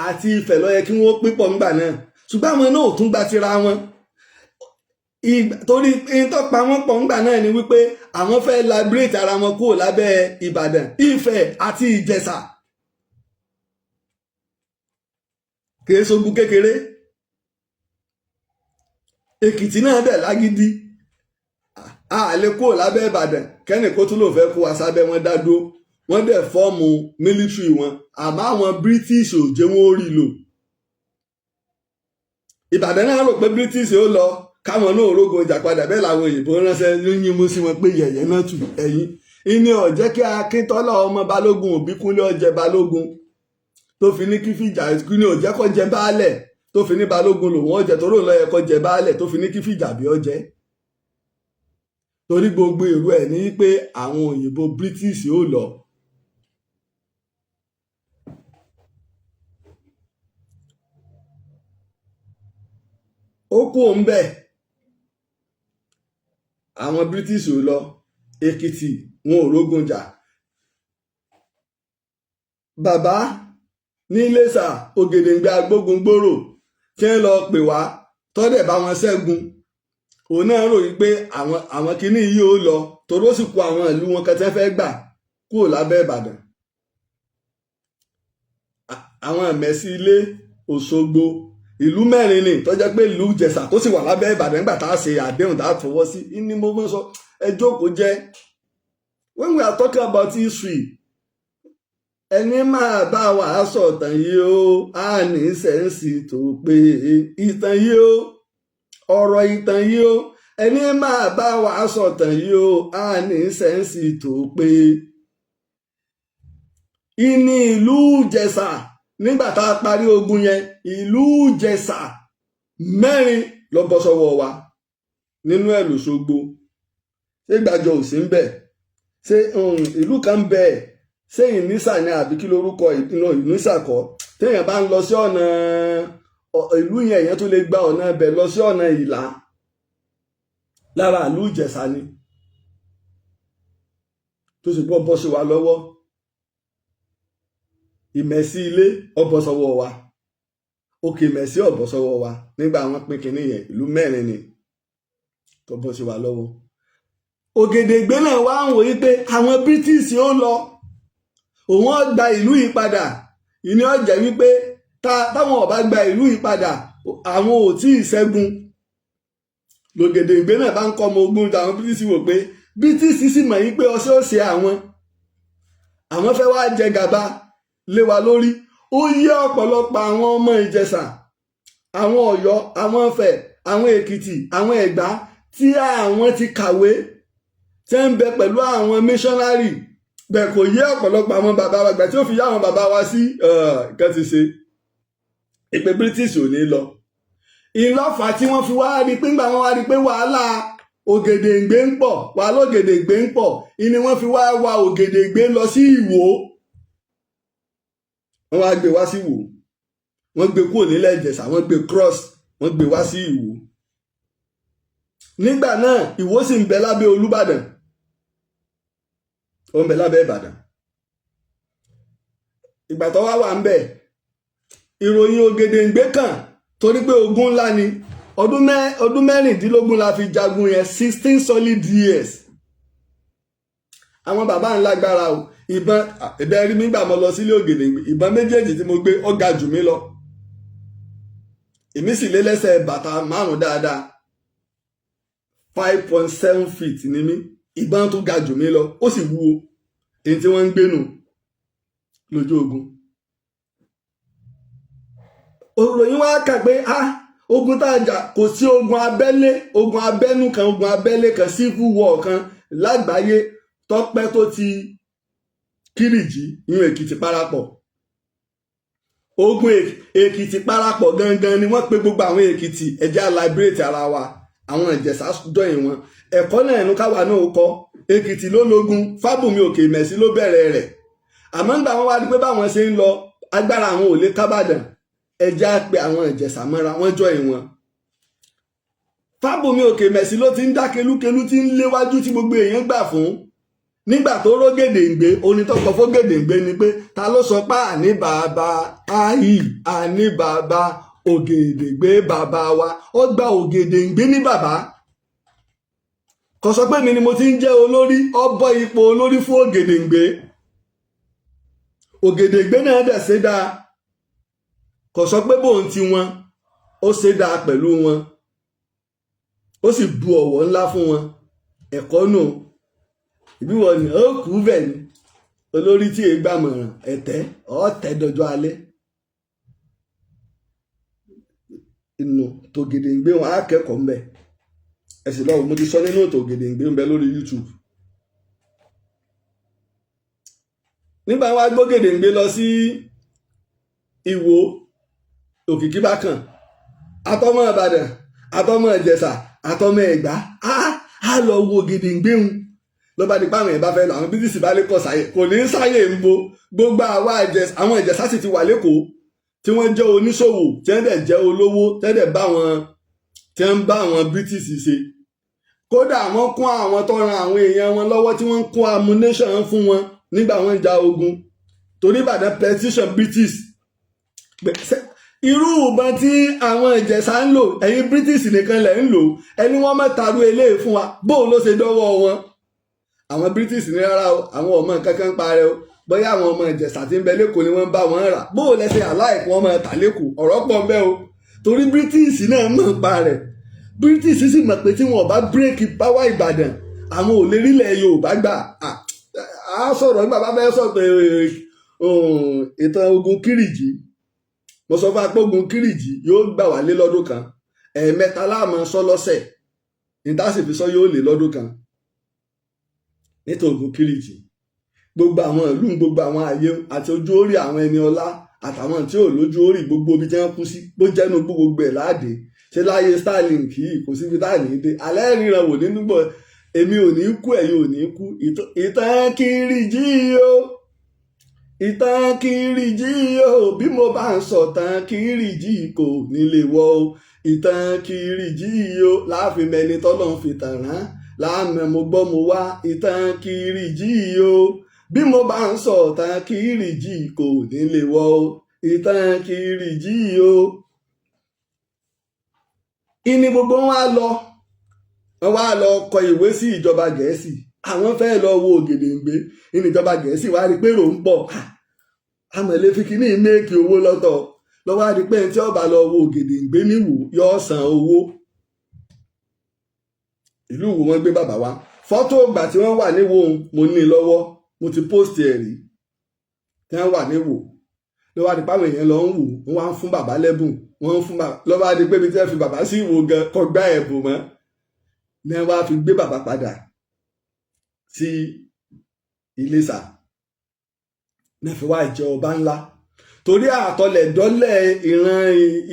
àti Ifẹ̀ ló yẹ kí wọ́n pín pọ̀ ńgbà náà, ṣùgbọ́n àwọn náà ò tún gba tira wọn, torí tó pa wọ́n pọ̀ ńgbà náà ni wípé àwọn fẹ́ liberate ara wọn kúrò lábẹ́ Ìbàdàn. Ifẹ̀ àti Ìjẹ̀ṣà kìí ṣogun kékeré. Èkìtì náà dẹ̀ lágídí, a lè kúrò lábẹ́ Ìbàdàn kẹ́nì kó tún lò fẹ́ kó wa sábẹ́. Wọn dá dúró, wọ́n dẹ̀ form military wọn, àmọ́ àwọn British ò jẹ́ wọn ó rí lò. Ìbàdàn náà rò pé British ó lọ, káwọn náà rógo ìjà padà. Bẹ́ẹ̀ làwọn òyìnbó ránṣẹ́ yín mú sí wọn pé yẹ̀yẹ́ náà tù ẹ̀yìn. Ìní ó jẹ́ kí Akíntọ́lá ọmọ Balógun Òbíkúnlé ó jẹ Balógun, tó fi ní kí fìjà kí ní ó jẹ́ kó jẹ baálẹ̀, tó fi ní Balógun lòun ó jẹ, torí òun ló yẹ kó jẹ baálẹ̀, tó fi ní kí fìjà bí ó jẹ, torí gbogbo èrò ẹ̀ ní pé àwọn òyìnbó British ó lọ. Ó kú òun bẹ́ẹ̀, àwọn British ò lọ. Èkìtì wọn ò rógun jà. Bàbá ní Iléṣà, Ògèdèǹgbé agbógungbòrò tí ń lọ pè wá tọ́dẹ̀ bá wọn ṣẹ́gun, òun náà ròyìn pé àwọn kinní yìí ó lọ, torí ó sì kó àwọn ìlú wọn kan tí wọ́n fẹ́ gbà kúrò lábẹ́ Ìbàdàn, àwọn Ìmẹ̀sí Ilé, Òṣogbo, ìlú mẹ́rin ni tó jẹ́ pé ìlú Ìjẹ̀ṣà tó sì wà lábẹ́ Ìbàdàn nígbà tá a ṣe àdéhùn tá a fọwọ́ sí ní. Mo mọ̀ sọ, ẹ jókòó jẹ́. When we are talking about history, ẹni máa bá wa sọ̀tàn yìí ó á ní sense tó pé ìtàn yìí ó, ọ̀rọ̀ ìtàn yìí ó, ẹni máa bá wa sọ̀tàn yìí ó á ní sense tó pé. Ìní ìlú Ìjẹ̀ṣà, nígbà tá a parí ogun yẹn, ìlú Ìjẹ̀ṣà mẹ́rin ló bọ́ sọ́wọ́ wa, nínú ẹ̀ l'Òṣogbo. Ṣé Ìgbàjọ ò sí ń bẹ̀? Ṣé ìlú kan bẹ̀? Ṣé Ìnísà ni àbí kí lorúkọ Ìnísà kọ́? Téèyàn bá ń lọ sí ọ̀nà ìlú yẹn, èèyàn tó lè gba ọ̀nà ibẹ̀ lọ sí ọ̀nà Ìlá, lára ìlú Ìjẹ̀ṣà ni, tó sì gbọ́ bọ́ sí wa lọ́wọ́. Ìmẹ̀sí Ilé ọbọ̀ sọ́wọ́ wa, Òkè Ìmẹ̀sí ọbọ̀ sọ́wọ́ wa nígbà wọn pín kínní yẹn. Ìlú mẹ́rin ni tó bọ́ sí wa lọ́wọ́. Ògèdèngbé náà wá ń wòye pé àwọn British ó lọ, òun ó gba ìlú yìí padà. Ìní ọ̀jẹ̀ wípé táwọn ó bá gba ìlú yìí padà, àwọn ò tí ì ṣẹ́gun. Lògèdèngbé náà bá ń kọ́ ọmọ ogun. Àwọn British wò pé British sì mọ̀ yí pé ọṣẹ́ ó ṣe àwọn, àwọn fẹ́ wá jẹ gàba lé wa lórí. Ó yé ọ̀pọ̀lọpọ̀ àwọn ọmọ Ìjẹ̀ṣà, àwọn Ọ̀yọ́, àwọn Ifẹ̀, àwọn Èkìtì, àwọn Ẹ̀gbá tí àwọn ti kàwé, tí ń bẹ pẹ̀lú àwọn missionary bẹ́ẹ̀. Kò yé ọ̀pọ̀lọpọ̀ àwọn bàbá wa gbà tí ó fi yá àwọn bàbá wa sí nǹkan ti ṣe ìpè British ò ní lọ. Ìlọ́fà tí wọ́n fi wá rí pé ńgbà wọ́n wá rí pé wàhálà Ògèdèǹgbé ń pọ̀, wàhálà Ògèdèǹgbé ń pọ̀, ìní wọ́n fi wá wa Ògèdèǹgbé lọ sí Ìwó. Wọ́n wá gbé wá sí Ìwó, wọ́n gbé kúrò nílẹ̀ Ìjẹ̀ṣà, wọ́n gbé cross, wọ́n gbé wá sí Ìwó. Nígbà náà, Ìwó sì ń bẹ lábẹ́ Olúbàdàn. Ó ń bẹ lábẹ́ Ìbàdàn. Ìgbà tó wá wà ń bẹ̀, ìròyìn Ògèdèǹgbé kàn, torí pé ogun ńlá ni. Ọdún 16 la fi jagun yẹn, 16 solid years. Àwọn bàbá ńlá gbára o. Ìbọn ìbẹ́ rí mi gbà mo lọ sílé Ògèdèǹgbé, ìbọn méjèèjì tí mo gbé, ó ga jù mí lọ. Èmi sì lé lẹ́sẹ̀ bàtà 5 dáadáa, 5.7 feet ni mí. Ìbọn tó ga jù mí lọ, ó sì wúwo. Èyí tí wọ́n ń gbénu lójú ogun. Òròyìn wá kà pé ah, ogun tá a jà, kò sí ogun abẹ́lé, ogun abẹ́nú kan, ogun abẹ́lé kan, civil war kan lágbàáyé tọ́pẹ́ tó ti Kírìjí, ìyún Èkìtì parapọ̀. Ogun Èkìtì parapọ̀ gangan ni wọ́n pe gbogbo àwọn Èkìtì, ẹ̀jẹ̀ liberate ara wa. Àwọn Ìjẹ̀ṣà jọyìn wọn. Ẹ̀kọ́ náà ẹnu káwa náà kọ́. Èkìtì ló lógun, Fábùnmi Òkè Mẹ̀sí ló bẹ̀rẹ̀ rẹ̀. Àmọ́ ńgbà wọn wá rí pé báwọn ṣe ń lọ, agbára àwọn ò lè kábàdàn, ẹjẹ́ á pe àwọn Ìjẹ̀ṣà mọ́ra, wọ́n jọyìn wọn. Fábùnmi Òkè Mẹ̀sí ló ti ń dá kelúkelú, tí ń léwájú, tí gbogbo èèyàn gbà fún. Nígbà tó rógèdèǹgbé, orin tó kọ fógèdèǹgbé ni pé, ta ló sọ pé àní bàbá ayi, àní bàbá Ògèdèǹgbé bàbá wa. Ó gba Ògèdèǹgbé ní bàbá. Kò sọ pé mi ni mo ti ń jẹ́ olórí. Ó bọ́ ipò olórí fún Ògèdèǹgbé. Ògèdèǹgbé náà dẹ̀ ṣe dáa. Kò sọ pé bóun ti wọn, ó ṣe dáa pẹ̀lú wọn, ó sì bu ọ̀wọ̀ ńlá fún wọn. Ẹ̀kọ́ nù. Ìbí wọn ni ó kú bẹ́ẹ̀ ni olórí tí èé gbàmọ̀ràn, ẹ̀tẹ́ ọ̀tẹ́ dọjọ́ alẹ́ inú tògèdèǹgbé wọn á kẹ́kọ̀ọ́ ńbẹ. Ẹ sì lọ́wọ́, mo ti sọ nínú tògèdèǹgbé ńbẹ lórí YouTube. Nígbà wọn gbógèdèǹgbé lọ sí Ìwó, òkìkí bá kàn, àtọmọ Ìbàdàn, àtọmọ Ìjẹ̀ṣà, àtọmọ Ẹ̀gbá, á lọ wo Ògèdèǹgbé ń ló bá di pé àwọn èèyàn bá fẹ́ lọ, àwọn bírísì bá lè kọ̀ sáyè, kò ní sáyè ń bo gbogbo àwa Ìjẹ̀ṣà. Àwọn Ìjẹ̀ṣà sì ti wà lẹ́kọ̀ọ́, tí wọ́n jẹ́ oníṣòwò, tí wọ́n dẹ̀ jẹ́ olówó, tí wọ́n dẹ̀ bá wọn, tí wọ́n bá àwọn British ṣe. Kódà wọ́n kún àwọn tó ran àwọn èèyàn wọn lọ́wọ́, tí wọ́n ń kún ammunition fún wọn nígbà wọ́n ń ja ogun, torí Ìbàdàn petition British, irú ìbọn tí àwọn Ìjẹ̀ṣà ń lò, ẹ̀yin British nìkan lẹ̀ ń lò, ẹni wọ́n mẹ́ta rú eléyìí fún wa, bóun ló ṣe dọ́wọ́ wọn? Àwọn British ní rárá o, àwọn ọmọ kankan parẹ́ o, bóyá àwọn ọmọ Ìjẹ̀ṣà tí ń bẹ lẹ́kọ̀ọ́ ni wọ́n ń bá wọn rà. Bóun lẹ́sẹ̀ aláìkú wọn máa tà lẹ́kọ̀ọ́? Ọ̀rọ̀ pọ̀ ń bẹ o, torí British náà mọ̀ ń pa rẹ̀. British sì mọ̀ pé tí wọn ò bá break power Ìbàdàn, àwọn ò lè rílẹ̀ Yorùbá gbà. Á sọ̀rọ̀ nígbà bá fẹ́ sọ̀tọ̀ ìtàn ogun Kírìjì. Mo sọ fún apógun Kírìjì yóò gbà wá lé lọ́dún kan. 3 láàmú sọ lọ́sẹ̀ níta sì fi sọ, yóò lé lọ́dún kan nítorí ogun Kírìjì. Gbogbo àwọn ìlú, gbogbo àwọn ààyè àti ojú orí àwọn ẹni ọlá àtàwọn tí ò lójú orí, gbogbo ibi tí wọ́n kú sí, bó jẹ́nu gbogbo ẹ̀ láàdé ṣe láyé Starlink yìí, kò síbi tá à ní dé. Alẹ́ ríran wò nínú gbọ́. Èmi ò ní kú, ẹ̀yin ò ní kú. Ìtàn Kírìjì o, ìtàn Kírìjì o, bí mo bá ń sọ̀tàn Kírìjì, kò nílé wọ o. Ìtàn Kírìjì o, láàfin mẹni tọ́lọ́run fi tàn rán láàmú. Mo gbọ́, mo wá ìtàn Kírìjì o, bí mo bá ń sọ̀tàn Kírìjì, kò nílé wọ o. Ìtàn Kírìjì o. Ìní gbogbo wọn á lọ, wọn wá lọ kọ ìwé sí ìjọba Gẹ̀ẹ́sì, àwọn fẹ́ lọ wo Ògèdèǹgbé. Ìní ìjọba Gẹ̀ẹ́sì wá rí pé rò ń pọ̀, àmọ̀lé fi kíní make owó lọ́tọ̀ lọ́wọ́, á rí pé tí ó bá lọ wo Ògèdèǹgbé níwò, yóò san owó. Ìlú Ìwó wọn gbé bàbá wa. Fọ́tò ìgbà tí wọ́n wà níwò, mo ní lọ́wọ́, mo ti post ẹ̀ rí, tí wọ́n wà níwò. Lọ́wọ́ á di pé àwọn èèyàn lọ ń wò, wọ́n wá ń fún bàbá lẹ́bùn, wọ́n ń fún bàbá. Lọ́wọ́ á di pé ibi tí wọ́n fi bàbá sí Ìwó gan kò gbá ẹ̀bùn mọ́, ní wọ́n á fi gbé bàbá padà sí Iléṣà, náà fi wá jẹ ọba ńlá, torí àtọlẹ̀dọ́lẹ̀ ìran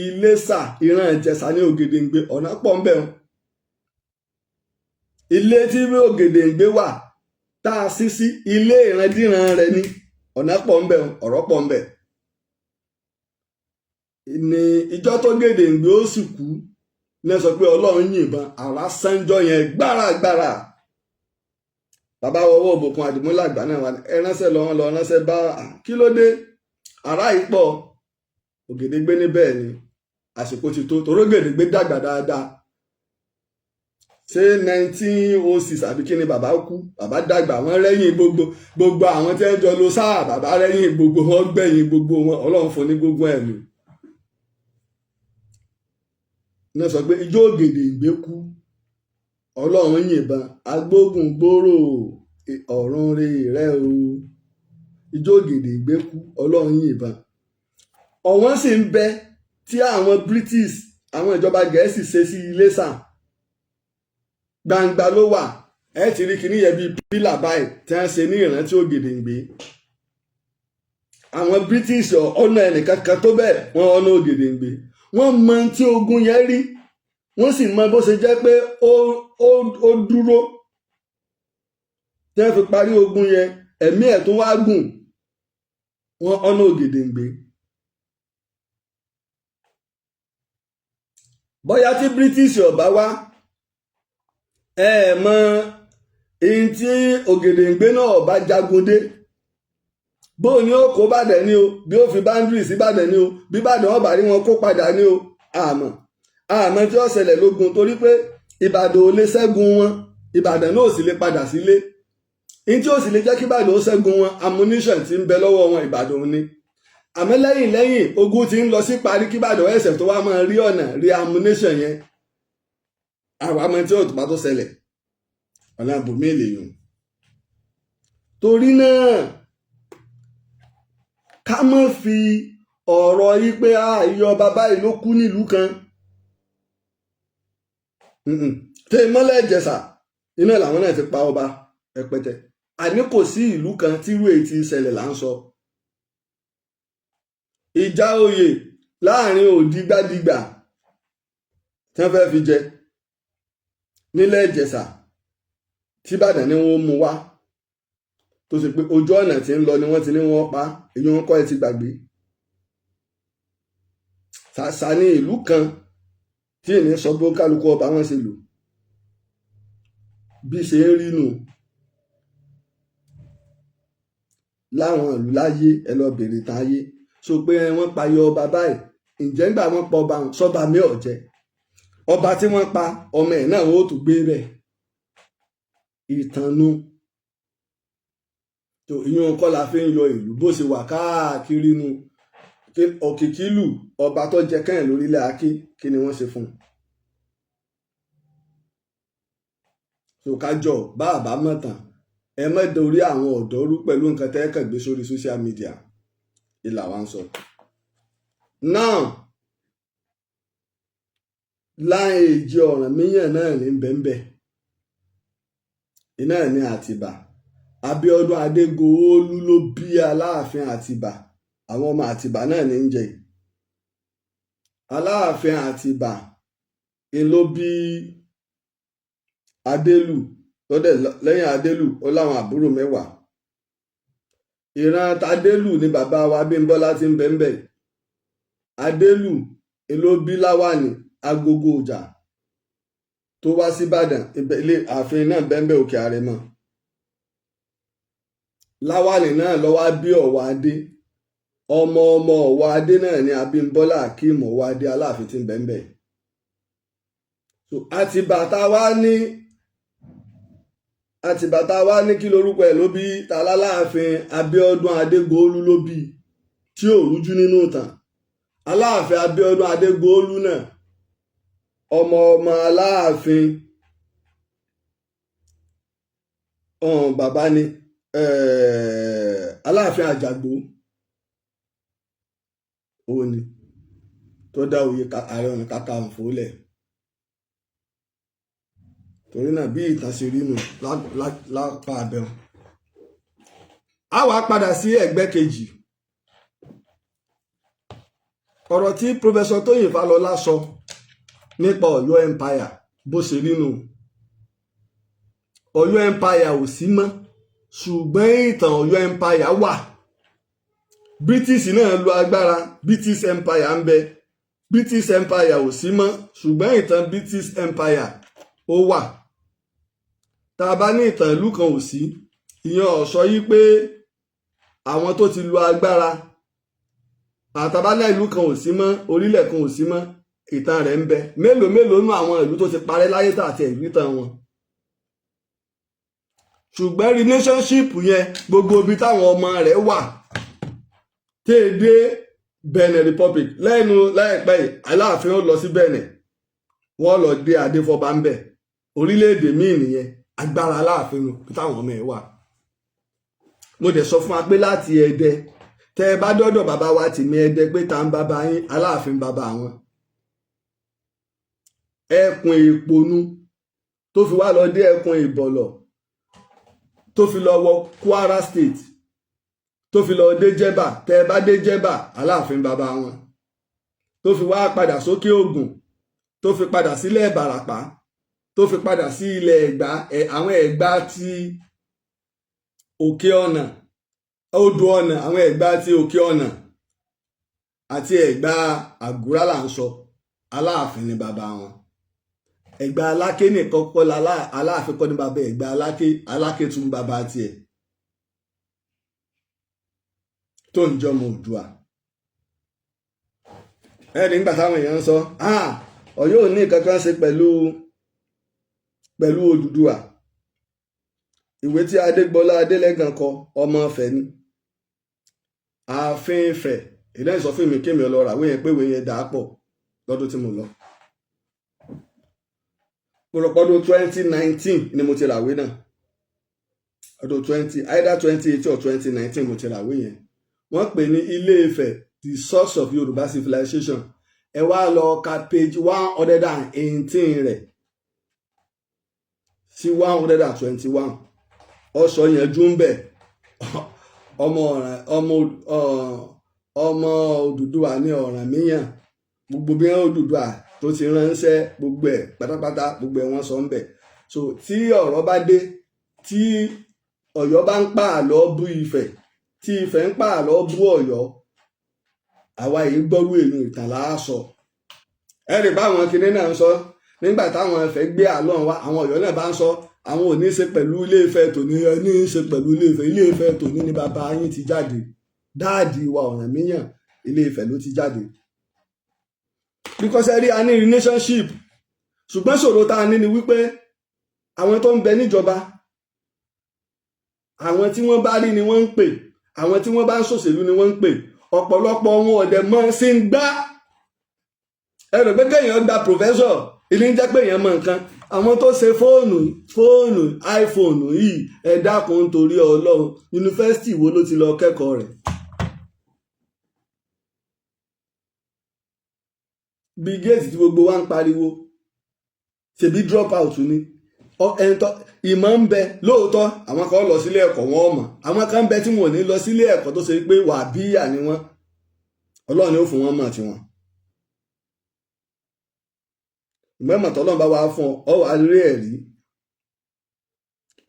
Iléṣà, ìran Ìjẹ̀ṣà ní Ògèdèǹgbé. Ọ̀nà pọ̀ ń bẹ̀ wọn. Ilé tí Ògèdèǹgbé wà tá a sí sí ilé ìrandíran rẹ̀ ní, ọ̀nà pọ̀ ń bẹ̀, ọ̀rọ̀ pọ̀ ń bẹ̀. Ní ìjọ tó Gèdèǹgbé ó sì kú ní, sọ pé Ọlọ́run yìnbọn àrá sánjọ́ yẹn gbáragbára. Bàbá wọwọ́ òbòkun Àdìmúlà àgbà náà wà, ẹ ránṣẹ́ lọ, wọn lọ ránṣẹ́ bá, kí ló dé, ará yìí pọ̀. Ògèdèngbé ní bẹ́ẹ̀ ni, àsìkò ti tó, torí Ògèdèngbé dàgbà dáadáa. Ṣé 1906 àbí kí ni bàbá kú? Bàbá dàgbà, wọ́n rẹ́yìn gbogbo gbogbo àwọn tí wọ́n jọ lọ sáà. Bàbá rẹ́yìn gbogbo wọn, gbẹ̀yìn gbogbo wọn. Ọlọ́run fún ní gbogbo ẹ̀mí náà. Sọ pé ijó Ògèdèngbé kú, Ọlọ́run yìnbọn agbógun gbòòrò ọ̀run rẹ̀ o. Ijó Ògèdèngbé kú, Ọlọ́run yìnbọn. Ọ̀wọ́n sì ń bẹ tí àwọn British, àwọn ìjọba Gẹ̀ẹ́sì ṣe sí Iléṣà. Gbangba ló wà, ẹ ti rí kíní yẹn bíi pillar báyìí tí wọ́n ṣe ní ìrántí Ògèdèngbé. Àwọn British ọ̀nà ẹnìkan kan tó bẹ́ẹ̀, wọ́n ọ̀nà Ògèdèngbé. Wọ́n mọ tí ogun yẹn rí, wọ́n sì mọ bó ṣe jẹ́ pé ó dúró tí wọ́n fi parí ogun yẹn, ẹ̀mí ẹ̀ tó wá gùn. Wọ́n ọ̀nà Ògèdèngbé. Bóyá tí British ọba wá, ẹ mọ èyí tí Ògèdèngbé náà ọba jagun dé, bó ní ó kó Ìbàdàn ní o, bí ó fi boundary sí Ìbàdàn ní o, bí Ìbàdàn ọba rí wọn kó padà ní o. Àmọ́ àmọ́ tí ó ṣẹlẹ̀ lógun, torí pé Ìbàdàn ò lè ṣẹ́gun wọn, Ìbàdàn náà ò sì lè padà sílé. Ní tí ó sì lè jẹ́ kí Ìbàdàn ó ṣẹ́gun wọn, ammunition tí ń bẹ lọ́wọ́ wọn, Ìbàdàn ò ní. Àmọ́ lẹ́yìn lẹ́yìn ogun ti ń lọ sí parí, kí Ìbàdàn ẹsẹ̀ tó wá máa rí ọ̀nà rí ammunition yẹn, àwọn àmọ́ tí ó tó bá tó ṣẹlẹ̀ ọ̀nà àbòmí èlèyàn. Torí náà, ká má fi ọ̀rọ̀ yìí pé iye ọba báyìí ló kú nílùú kan tẹ mọ́lẹ̀ Ìjẹ̀ṣà, iná làwọn náà ti pa ọba rẹpẹtẹ. Àní kò sí ìlú kan tírú èyí ti ṣẹlẹ̀ là ń sọ. Ìjà oyè láàrin òdìgbàdìgbà tí wọ́n fẹ́ fi jẹ nílẹ̀ Ìjẹ̀ṣà tí Ìbàdàn ni wọ́n mú wá, tó ṣe pé ojú ọ̀nà tí ń lọ ni wọ́n ti ní wọ́n pa. Èyí wọn kọ́ ẹ ti gbàgbé. Ṣàṣà ní ìlú kan tí èmi sọ bí ó kálukú ọba wọn ṣe lò bí ṣe ń rí nù láwọn ìlú láyé. Ẹ lọ bèrè tán ayé so pé wọ́n payọ ọba báyìí. Ǹjẹ́ ńgbà wọ́n pa ọba sọba mi ò jẹ ọba tí wọ́n pa, ọmọ ẹ̀ náà wọ́n ó tún gbé bẹ́ẹ̀ ìtànú tó. Ìyún kọ́ la fi ń yọ ìlú bó ṣe wà káàkiri nu. Òkìkílù, ọba tó jẹ kẹ́hìn lórílẹ̀ Aké, kí ni wọ́n ṣe fún un? So kájọ bá àbá mọ̀tàn, ẹ má dorí àwọn ọ̀dọ́ rú pẹ̀lú nǹkan tẹ́ kàn gbé sórí social media. Ìlà wa ń sọ now, láì èjì Ọ̀rànmíyàn náà ní bẹ́ńbẹ́ iná ní Àtìbà. Abíọ́dún Adégòólú ló bí Aláàfin Àtìbà. Àwọn ọmọ Àtìbà náà ní ń jẹ Aláàfin Àtìbà ń ló bí Adélù lọ́dẹ̀. Lẹ́yìn Adélù, ó láwọn àbúrò mẹ́wàá. Ìran tadélù ni bàbá wa Abímbọ́lá ti ń bẹ́ńbẹ́. Adélù ló bí Láwàní Agogo Ọjà tó wá síbàdàn, ilé ààfin náà bẹ́ńbẹ́ Òkè Àrẹ̀mọ. Láwàní náà ló wá bí Ọ̀wọ́ Adé. Ọmọ ọmọ Ọ̀wọ́ Adé náà ni Abímbọ́lá Akeem Ọ̀wọ́ Adé, Aláàfin tí ń bẹ́ńbẹ́. So Àtìbà tá a wá ní, Àtìbà tá a wá ní, kí lorúkọ ẹ̀ ló bí Találáàfin Abíọ́dún Adégòólú ló bí, tí ò rújú nínú ìtàn. Aláàfin Abíọ́dún Adégòólú náà, ọmọ ọmọ Aláàfin bàbá ni Aláàfin Àjàgbó, òun ni tó dá oyè Ààrẹ Ọ̀nà Kakanfò lẹ̀. Torí náà, bí ìtàn ṣe rí nù lápá abẹ́hùn. A wá padà sí ẹ̀gbẹ́ kejì ọ̀rọ̀ tí Professor Tóyìn Fálọlá sọ nípa Ọ̀yọ́ Empire. Bó ṣe rí nù, Ọ̀yọ́ Empire ò sí mọ́, ṣùgbọ́n ìtàn Ọ̀yọ́ Empire wà. British náà lo agbára, British Empire ń bẹ. British Empire ò sí mọ́, ṣùgbọ́n ìtàn British Empire ó wà. Tá a bá ní ìtàn ìlú kan ò sí, ìyẹn ò sọ yí pé àwọn tó ti lu agbára àtàbálẹ̀ ìlú kan ò sí mọ́, orílẹ̀ kan ò sí mọ́, ìtàn rẹ̀ ń bẹ. Mélòó mélòó nú àwọn ìlú tó ti parẹ́ láyé tá àti ẹ̀rí tàn wọn. Ṣùgbọ́n relationship yẹn, gbogbo ibi táwọn ọmọ rẹ̀ wà téèdé Benin Republic lẹ́nu láìpẹ́ yìí, Aláàfin ó lọ sí Benin, wọ́n lọ dé adéfọ́ba ń bẹ̀. Orílẹ̀-èdè míì nìyẹn. Agbára Aláàfin nù táwọn ọmọ ẹ̀ wà. Mo dẹ̀ sọ fún wa pé láti Ẹdẹ, tẹ́ ẹ bá dọ́dọ̀ bàbá wa Tìmí Ẹdẹ pé ta ń bàbá yín, Aláàfin bàbá wọn. Ẹkùn Ìpònú tó fi wá lọ dé ẹkùn Ìbọ̀lọ̀, tó fi lọ wọ Kwara State, tó fi lọ dé Jẹ́bà, tẹ́ ẹ bá dé Jẹ́bà, Aláàfin bàbá wọn. Tó fi wá padà sókè Ògùn, tó fi padà sílẹ̀ Ìbàràpá, tó fi padà sí ilẹ̀ Ẹ̀gbá, àwọn Ẹ̀gbá ti Òkè Ọ̀nà, Odò Ọ̀nà, àwọn Ẹ̀gbá ti Òkè Ọ̀nà àti Ẹ̀gbá Àgúrá là ń sọ, Aláàfin ni bàbá wọn. Ẹ̀gbá Aláké nìkan kọ́, Aláàfin kọ́ ní bàbá Ẹ̀gbá Aláké. Aláké tún bàbá tiẹ̀ tó ń jọmọ Oòduà. Ẹni nígbà táwọn èèyàn ń sọ, Ọ̀yọ́ ò ní nǹkan kan ṣe pẹ̀lú Odùduwà. Ìwé tí Adégbọlá Adélẹ́gàn kọ, ọmọ Ifẹ̀ ni, ààfin Ifẹ̀. Ìdá ìsọfún mi kémi ọlọ́ra ìwé yẹn pé ìwé yẹn dà á pọ̀ lọ́dún tí mo lọ. Mo rò pé ọdún 2019 ni mo ti ràwé náà, ọdún twenty, either 2018 or 2019 mo ti ràwé yẹn. Wọ́n pè ní Ilé Ifẹ̀, the source of Yorùbá civilization. Ẹ wá lọ ka page 118 rẹ̀ sí 121. Ọsọ yanjú ń bẹ̀. Ọmọ ọ̀ràn, ọmọ ọmọ Odùduwà ní Ọ̀rànmíyàn. Gbogbo bí wọn Odùduwà tó ti ránṣẹ́, gbogbo ẹ̀ pátápátá, gbogbo ẹ̀ wọ́n sọ ń bẹ̀. So tí ọ̀rọ̀ bá dé, tí Ọ̀yọ́ bá ń pààlọ́ bú Ifẹ̀, tí Ifẹ̀ ń pààlọ́ bú Ọ̀yọ́, àwa yìí gbọ́rú èyí ìtàn láàsọ. Ẹ rí báwọn kinní náà ń sọ nígbà táwọn Ifẹ̀ gbé àlọ́ wa, àwọn Ọ̀yọ́ náà bá ń sọ àwọn ò ní í ṣe pẹ̀lú Ilé Ifẹ̀ tòní, ẹ ní í ṣe pẹ̀lú Ilé Ifẹ̀. Ilé Ifẹ̀ tòní ni bàbá yín ti jáde. Daddy wa Ọ̀rànmíyàn, Ilé Ifẹ̀ ló ti jáde. Because ẹ rí, a ní relationship, ṣùgbọ́n ṣòro tá a ní ni wípé àwọn tó ń bẹ níjọba, àwọn tí wọ́n bá rí ni wọ́n ń pè, àwọn tí wọ́n bá ń ṣòṣèlú ni wọ́n ń pè. Ọ̀pọ̀lọpọ̀ wọn ọ̀dẹ̀ mọ́ sí ń gbá. Ẹ rò pé kéèyàn gba professor ilé ń jẹ́ pé èèyàn mọ nǹkan. Àwọn tó ṣe fóònù iPhone yìí, ẹ dákun nítorí Ọlọ́run, yunifásitì wo ló ti lọ kẹ́kọ̀ọ́ rẹ̀? Bill Gates tí gbogbo wa ń pariwo, ṣebí drop out ni. Ẹni tó ìmọ̀ ń bẹ lóòótọ́, àwọn kan lọ sílé ẹ̀kọ́, wọn mọ̀. Àwọn kan ń bẹ tí wọn ò ní lọ sílé ẹ̀kọ́, tó ṣe pé wà bíyà ni wọ́n. Ọlọ́run ni ó fún wọn mọ̀ tiwọn. Ìgbẹ́ mọ̀ tọ́lọ́run bá wá fún ọ, ọ wà rí ẹ̀rí,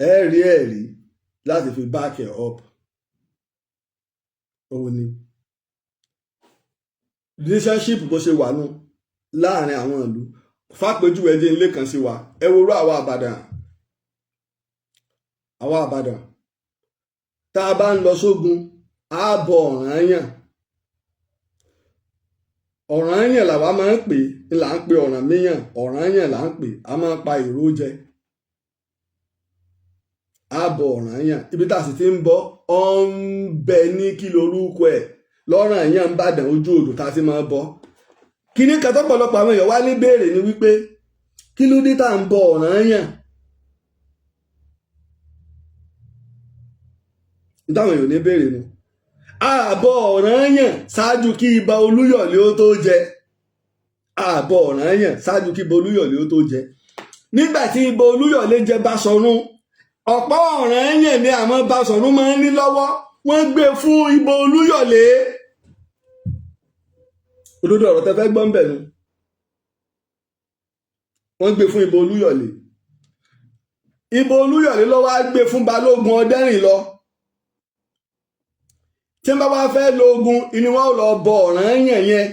ẹ rí ẹ̀rí láti fi back ẹ̀ up. Òun ni relationship bó ṣe wà nù láàrin àwọn ìlú. Fàpèjúwe, ẹjẹ ilé kan sí wa. Ẹ worú àwa Àbàdàn, àwa Àbàdàn, tá a bá ń lọ sógun, á bọ Ọ̀rànyàn. Ọ̀rànyàn làwa máa ń pè é, là ń pè Ọ̀rànmíyàn. Ọ̀rànyàn là ń pè, a máa ń pa ìró jẹ. Á bọ Ọ̀rànyàn. Ibi tá a sì ti ń bọ ọ ń bẹ ní kí lorúkọ ẹ̀, lọ́rànyàn ń bàdàn, ojú odò tá a ti máa bọ. Kíní kan tọ́pọ̀lọpọ̀ àwọn èèyàn wá ní béèrè ni wípé, kí ló dé tá à ń bọ Ọ̀rànyàn? Táwọn èèyàn ní béèrè nu. Ààbọ̀ Ọ̀rànyàn ṣáájú kí Ibà Olúyọ̀lé ó tó jẹ. Ààbọ̀ Ọ̀rànyàn ṣáájú kí Ibà Olúyọ̀lé ó tó jẹ. Nígbà tí Ibà Olúyọ̀lé jẹ Basọ̀run, ọ̀pọ̀ Ọ̀rànyàn ni àwọn Basọ̀run máa ń ní lọ́wọ́. Wọ́n gbé fún Ibà Olúyọ̀lé. Òdodo ọ̀rọ̀ tẹ́ fẹ́ gbọ́ ń bẹ̀ nu. Wọ́n gbé fún Ibà Olúyọ̀lé. Ibà Olúyọ̀lé ló wá gbé fún Balógun Ọdẹ́rìn lọ. Tí wọ́n bá wá fẹ́ lo ogun ni wọ́n lọ bọ Ọ̀rànyàn yẹn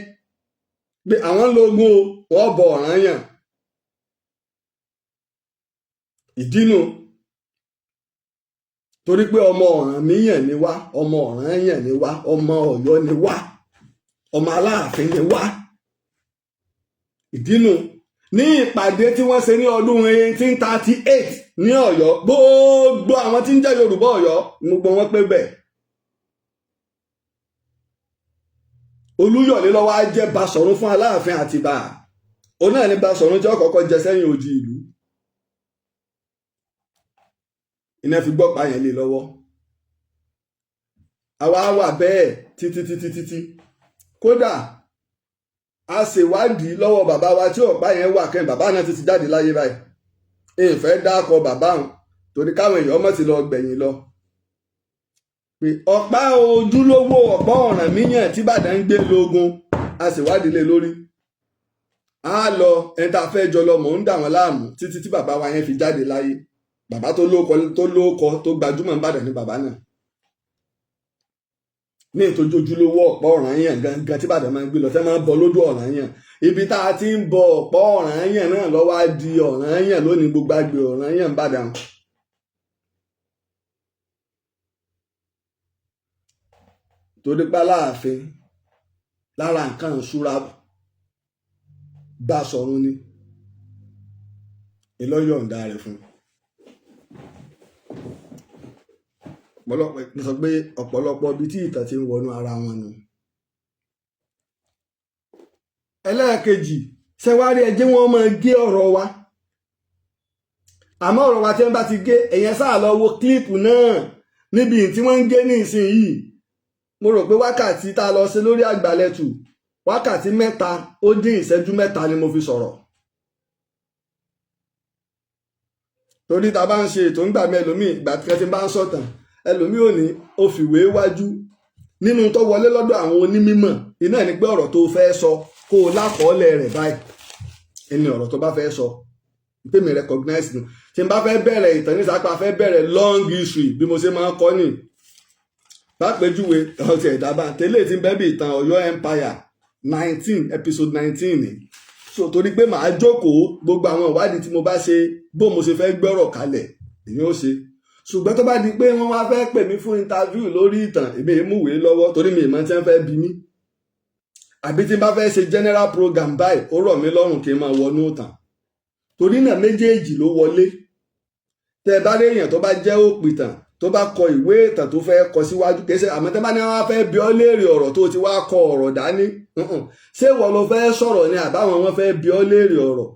pé àwọn ń lo ogun o, wọ́n bọ Ọ̀rànyàn. Ìdínú Torí pé ọmọ Ọ̀rànmíyàn ni wá, ọmọ Ọ̀rànyàn ni wá, ọmọ Ọ̀yọ́ ni wá, ọmọ Aláàfin ni wá. Ìdínú ní ìpàdé tí wọ́n ṣe ní ọdún 1838 ní Ọ̀yọ́, gbogbo àwọn tí ń jẹ́ Yorùbá Ọ̀yọ́, gbogbo wọn pé bẹ́ẹ̀. Olúyọ̀lé ló wá jẹ́ Basọ̀rún fún Aláàfin Àtìbà. Òun náà ní Basọ̀rún tí ó kọ́kọ́ jẹ sẹ́yìn odi ìlú. Iná fi gbọ́pàá yẹn lé lọ́wọ́. Àwa wà bẹ́ẹ̀ títí títí títí. Kódà a ṣèwádìí lọ́wọ́ bàbá wa tí ọ̀pá yẹn wà kẹ́hìn, bàbá náà ti ti jáde láyé báyìí. Ìfẹ́ dákọ bàbá òun torí káwọn èèyàn mọ̀ sí lọ gbẹ̀yìn lọ. Pé ọ̀pá ojúlówó ọ̀pá Ọ̀rànmíyàn tí Ìbàdàn ń gbé lógun, a ṣèwádìí lé lórí. A lọ ẹni tá a fẹ́ jọ lọ, mò ń dà wọ́n láàmú títí tí bàbá wa yẹn fi jáde láyé. Bàbá tó lóko, tó lóko, tó gbajúmọ̀ ń Ìbàdàn ní bàbá náà. Ní ìtọ́jú ojúlówó ọ̀pá Ọ̀rànyàn gangan tí Ìbàdàn máa ń gbé lọ, tẹ́ máa ń bọ lódò Ọ̀rànyàn. Ibi tá a ti ń bọ ọ̀pá Ọ̀rànyàn náà ló wá di Ọ̀rànyàn lónìí, gbogbo àgbè Ọ̀rànyàn Ìbàdàn. Torí pé Aláàfin lára nǹkan ìṣúra Basọ̀run ni ìlọ́yọ̀ǹda rẹ̀ fún un. Ọ̀pọ̀lọpọ̀ mo sọ pé ọ̀pọ̀lọpọ̀ ibi tí ìtàn ti ń wọnú ara wọn nù. Ẹlẹ́ẹ̀kejì, ṣẹ́wárí ẹ jẹ́ wọ́n máa gé ọ̀rọ̀ wa. Àmọ́ ọ̀rọ̀ wa tí wọ́n bá ti gé, èèyàn sáà lọ wo kílípù náà níbi tí wọ́n ń gé ní ìsinyìí. Mo rò pé wákàtí tá a lọ ṣe lórí àgbàlẹ̀tù, wákàtí 3 ó dín ìṣẹ́jú 3 ni mo fi sọ̀rọ̀. Torí tá a bá ń ṣe ètò ńgbà mí, ẹlòmíì ìgbà tí wọ́n ti bá ń sọ̀tàn, ẹlòmíì ò ní ó fìwé wájú nínú tó wọlé lọ́dọ̀ àwọn onímọ̀. Iná ni pé ọ̀rọ̀ tó fẹ́ sọ kó o lákọọ́lẹ̀ rẹ̀ báyìí. Ẹni ọ̀rọ̀ tó bá fẹ́ sọ tèmi recognize nù. Tí n bá fẹ́ bẹ̀rẹ̀ ìtàn ní sápá, fẹ́ bẹ̀rẹ̀ long history bí mo ṣe máa ń kọ́ ni. Lápèjúwe ọtí ẹ̀dá bá tẹ́lẹ̀ tí ń bẹ́ bí ìtàn Ọ̀yọ́ Empire 19, episode 19 ni. So torí pé màá jókòó gbogbo àwọn ìwádìí tí mo bá ṣe, bó mo ṣe fẹ́ gbọ́rọ̀ kalẹ̀ èyí ó ṣe. Ṣùgbọ́n tó bá di pé wọ́n wá fẹ́ pè mí fún interview lórí ìtàn, èmi èé múwèé lọ́wọ́ torí mi ìmọ̀ tí wọ́n fẹ́ bi mí. Àbí tí n bá fẹ́ ṣe general program báyìí, ó rọ̀ mí lọ́rùn kí n máa wọnú ìtàn. Torí náà méjèèjì ló wọlé. Tẹ́ ẹ bá rí èèyàn tó bá jẹ́ òpìtàn tó bá kọ ìwé ìtàn tó fẹ́ kọ síwájú, kìí ṣe àmọ́ tẹ́ bá ní wọ́n fẹ́ bi ọ́ léèrè ọ̀rọ̀ tó ti wá kọ ọ̀rọ̀ dání. Ṣé ìwọ ló fẹ́ sọ̀rọ̀ ni àbáwọn wọn fẹ́ bi ọ́ léèrè ọ̀rọ̀?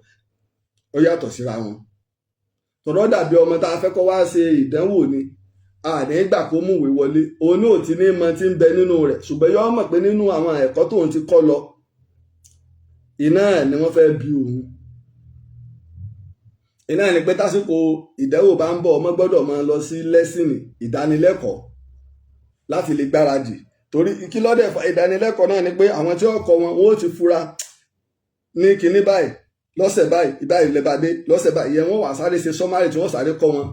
Ó yàtọ̀ síra wọn. Tọ̀rọ̀ dàbí ọmọ tá a fẹ́ kọ́ wá ṣe ìdánwò ni. Àní gbà kó múwèé wọlé, òun náà ti ní mọ tí ń bẹ nínú rẹ̀, ṣùgbọ́n yóò mọ̀ pé nínú àwọn ẹ̀kọ́ tóun ti kọ́ lọ, iná ni wọ́n fẹ́ bi òun. Iná ni pé tásìkò ìdánwò bá ń bọ̀, ọmọ gbọ́dọ̀ máa lọ sí lẹ́sìnì ìdánilẹ́kọ̀ọ́ láti lè gbáradì. Torí kí lọ́dẹ̀ fa ìdánilẹ́kọ̀ọ́ náà ni pé àwọn tí ó kọ́ wọn, wọ́n ó ti fura ní kinní báyìí lọ́sẹ̀ báyìí, ìbáyìí lẹ́bàdé lọ́sẹ̀ báyìí, ìyẹn wọ́n wà sáré ṣe sọ́márì tí wọ́n sáré kọ́ wọn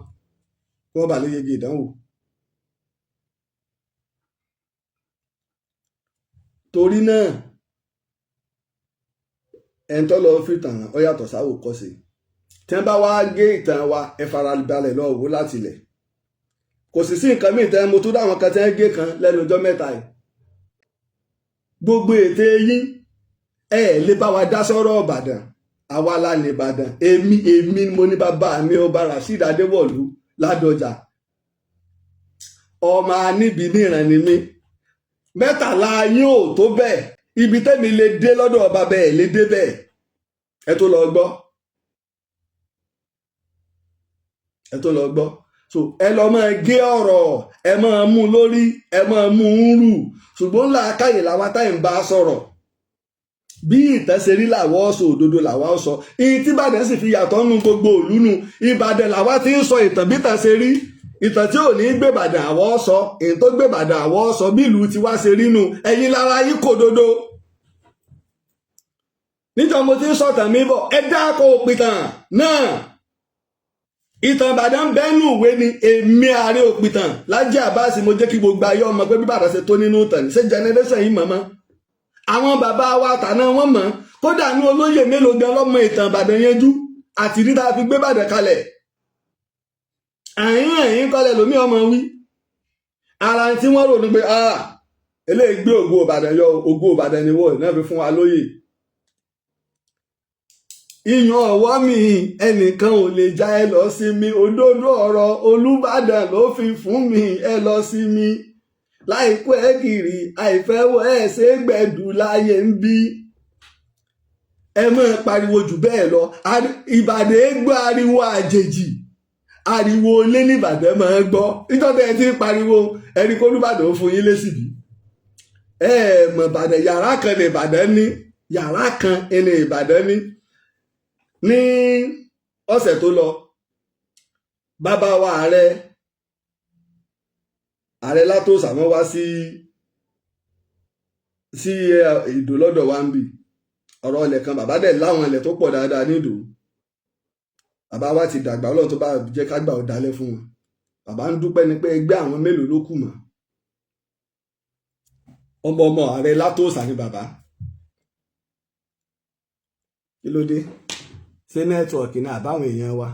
kí wọ́n bá lè yege ìdánwò. Torí náà ẹni tó lọ fi tàn ó yàtọ̀ sáwò kọ́ sí. Tí wọ́n bá wá gé ìtàn wa, ẹ farabalẹ̀ lọ wò láti ilẹ̀. Kò sì sí nǹkan míì tẹ́ mo tún dáwọn kan tí wọ́n gé kan lẹ́nu ọjọ́ mẹ́ta yìí. Gbogbo ète yín ẹ lè bá wa dá sọ́rọ̀ Ìbàdàn. Àwa la ní Ìbàdàn. Èmi èmi mo ní bàbá mi ọba Rasheed Adéwọ̀lú Ládọjà. Ọmọ aníbi níran ni mí. 13 yín ò tó bẹ́ẹ̀. Ibi tẹ́mi lè dé lọ́dọ̀ ọba bẹ́ẹ̀ lè dé bẹ́ẹ̀. Ẹ tó lọ gbọ́. Ẹ tó lọ gbọ́. So ẹ lọ máa gé ọ̀rọ̀, ẹ máa mú lórí, ẹ máa mú un rù. Ṣùgbọ́n làákàyè làwa táyì ń bá sọ̀rọ̀. Bí ìtàn ṣe rí làwọ́ sọ, òdodo làwa sọ. Ìyí tí Ìbàdàn sì fi yàtọ̀ nù gbogbo ìlú nù. Ìbàdàn làwa ti ń sọ ìtàn bí ìtàn ṣe rí. Ìtàn tí ò ní gbé Ìbàdàn àwọ̀ sọ, èyí tó gbé Ìbàdàn àwọ̀ sọ, bí ìlú tiwa ṣe rí nù. Ẹ̀yin lára yín kò dodo. Níjọ́ mo ti ń sọ̀tàn mi bọ̀, ẹ dákọ̀ òpìtàn náà. Ìtàn Ìbàdàn bẹ́ẹ̀nù ìwé ni. Èmi ààrẹ òpìtàn Lájí Àbáàsì, mo jẹ́ kí gbogbo ayé ọmọ pé bí Ìbàdàn ṣe tó nínú ìtàn ní ṣé generation yìí mọ̀mọ́. Àwọn bàbá wa tàná wọn mọ̀, kódà ní olóyè mélòó gan lọ́mọ ìtàn Ìbàdàn yanjú àti rí tá a fi gbé Ìbàdàn kalẹ̀. Àyín ẹ̀yìn kọ́lẹ̀ lómi ọmọ wí. Ara tí wọ́n rò ní pé, ah, eléyìí gbé ògo Ìbàdàn yọ. Ògo Ìbàdàn ni wọ́n náà fi fún wa lóyè. Ìyàn ọwọ́ mi, ẹnìkan ò lè já. Ẹ lọ sí mi, òdodo ọ̀rọ̀ Olúbàdàn ló fi fún mi. Ẹ lọ sí mi láìpẹ́ ẹ kiri àìfẹ́wọ́ ẹ ṣe gbẹ̀dù láyé ń bí. Ẹ máa pariwo jù bẹ́ẹ̀ lọ, Ìbàdàn gbọ́ ariwo àjèjì. Ariwo ilé nìbàdàn máa ń gbọ́. Nítorí ẹ ti ń pariwo ẹni kó Olúbàdàn ó fún yín lésì bí ẹ mọ̀. Ìbàdàn, yàrá kan ní Ìbàdàn ní, yàrá kan ní Ìbàdàn ní. Ní ọ̀sẹ̀ tó lọ, bàbá wa ààrẹ Látòsà, wọ́n wá sí Ìdó lọ́dọ̀ wa ń bì. Ọ̀rọ̀ ilẹ̀ kan, bàbá dẹ̀ láwọn ilẹ̀ tó pọ̀ dáadáa ní Ìdó. Bàbá wa ti dàgbà, Ọlọ́run tó bá jẹ́ ká gbà ó dalẹ̀ fún wọn. Bàbá ń dúpẹ́ ni pé ẹgbẹ́ àwọn mélòó ló kù mọ́. Ọmọ ọmọ ààrẹ Látòsà ni bàbá. Kí ló dé? Ṣé network ní àbáwọn èèyàn wa?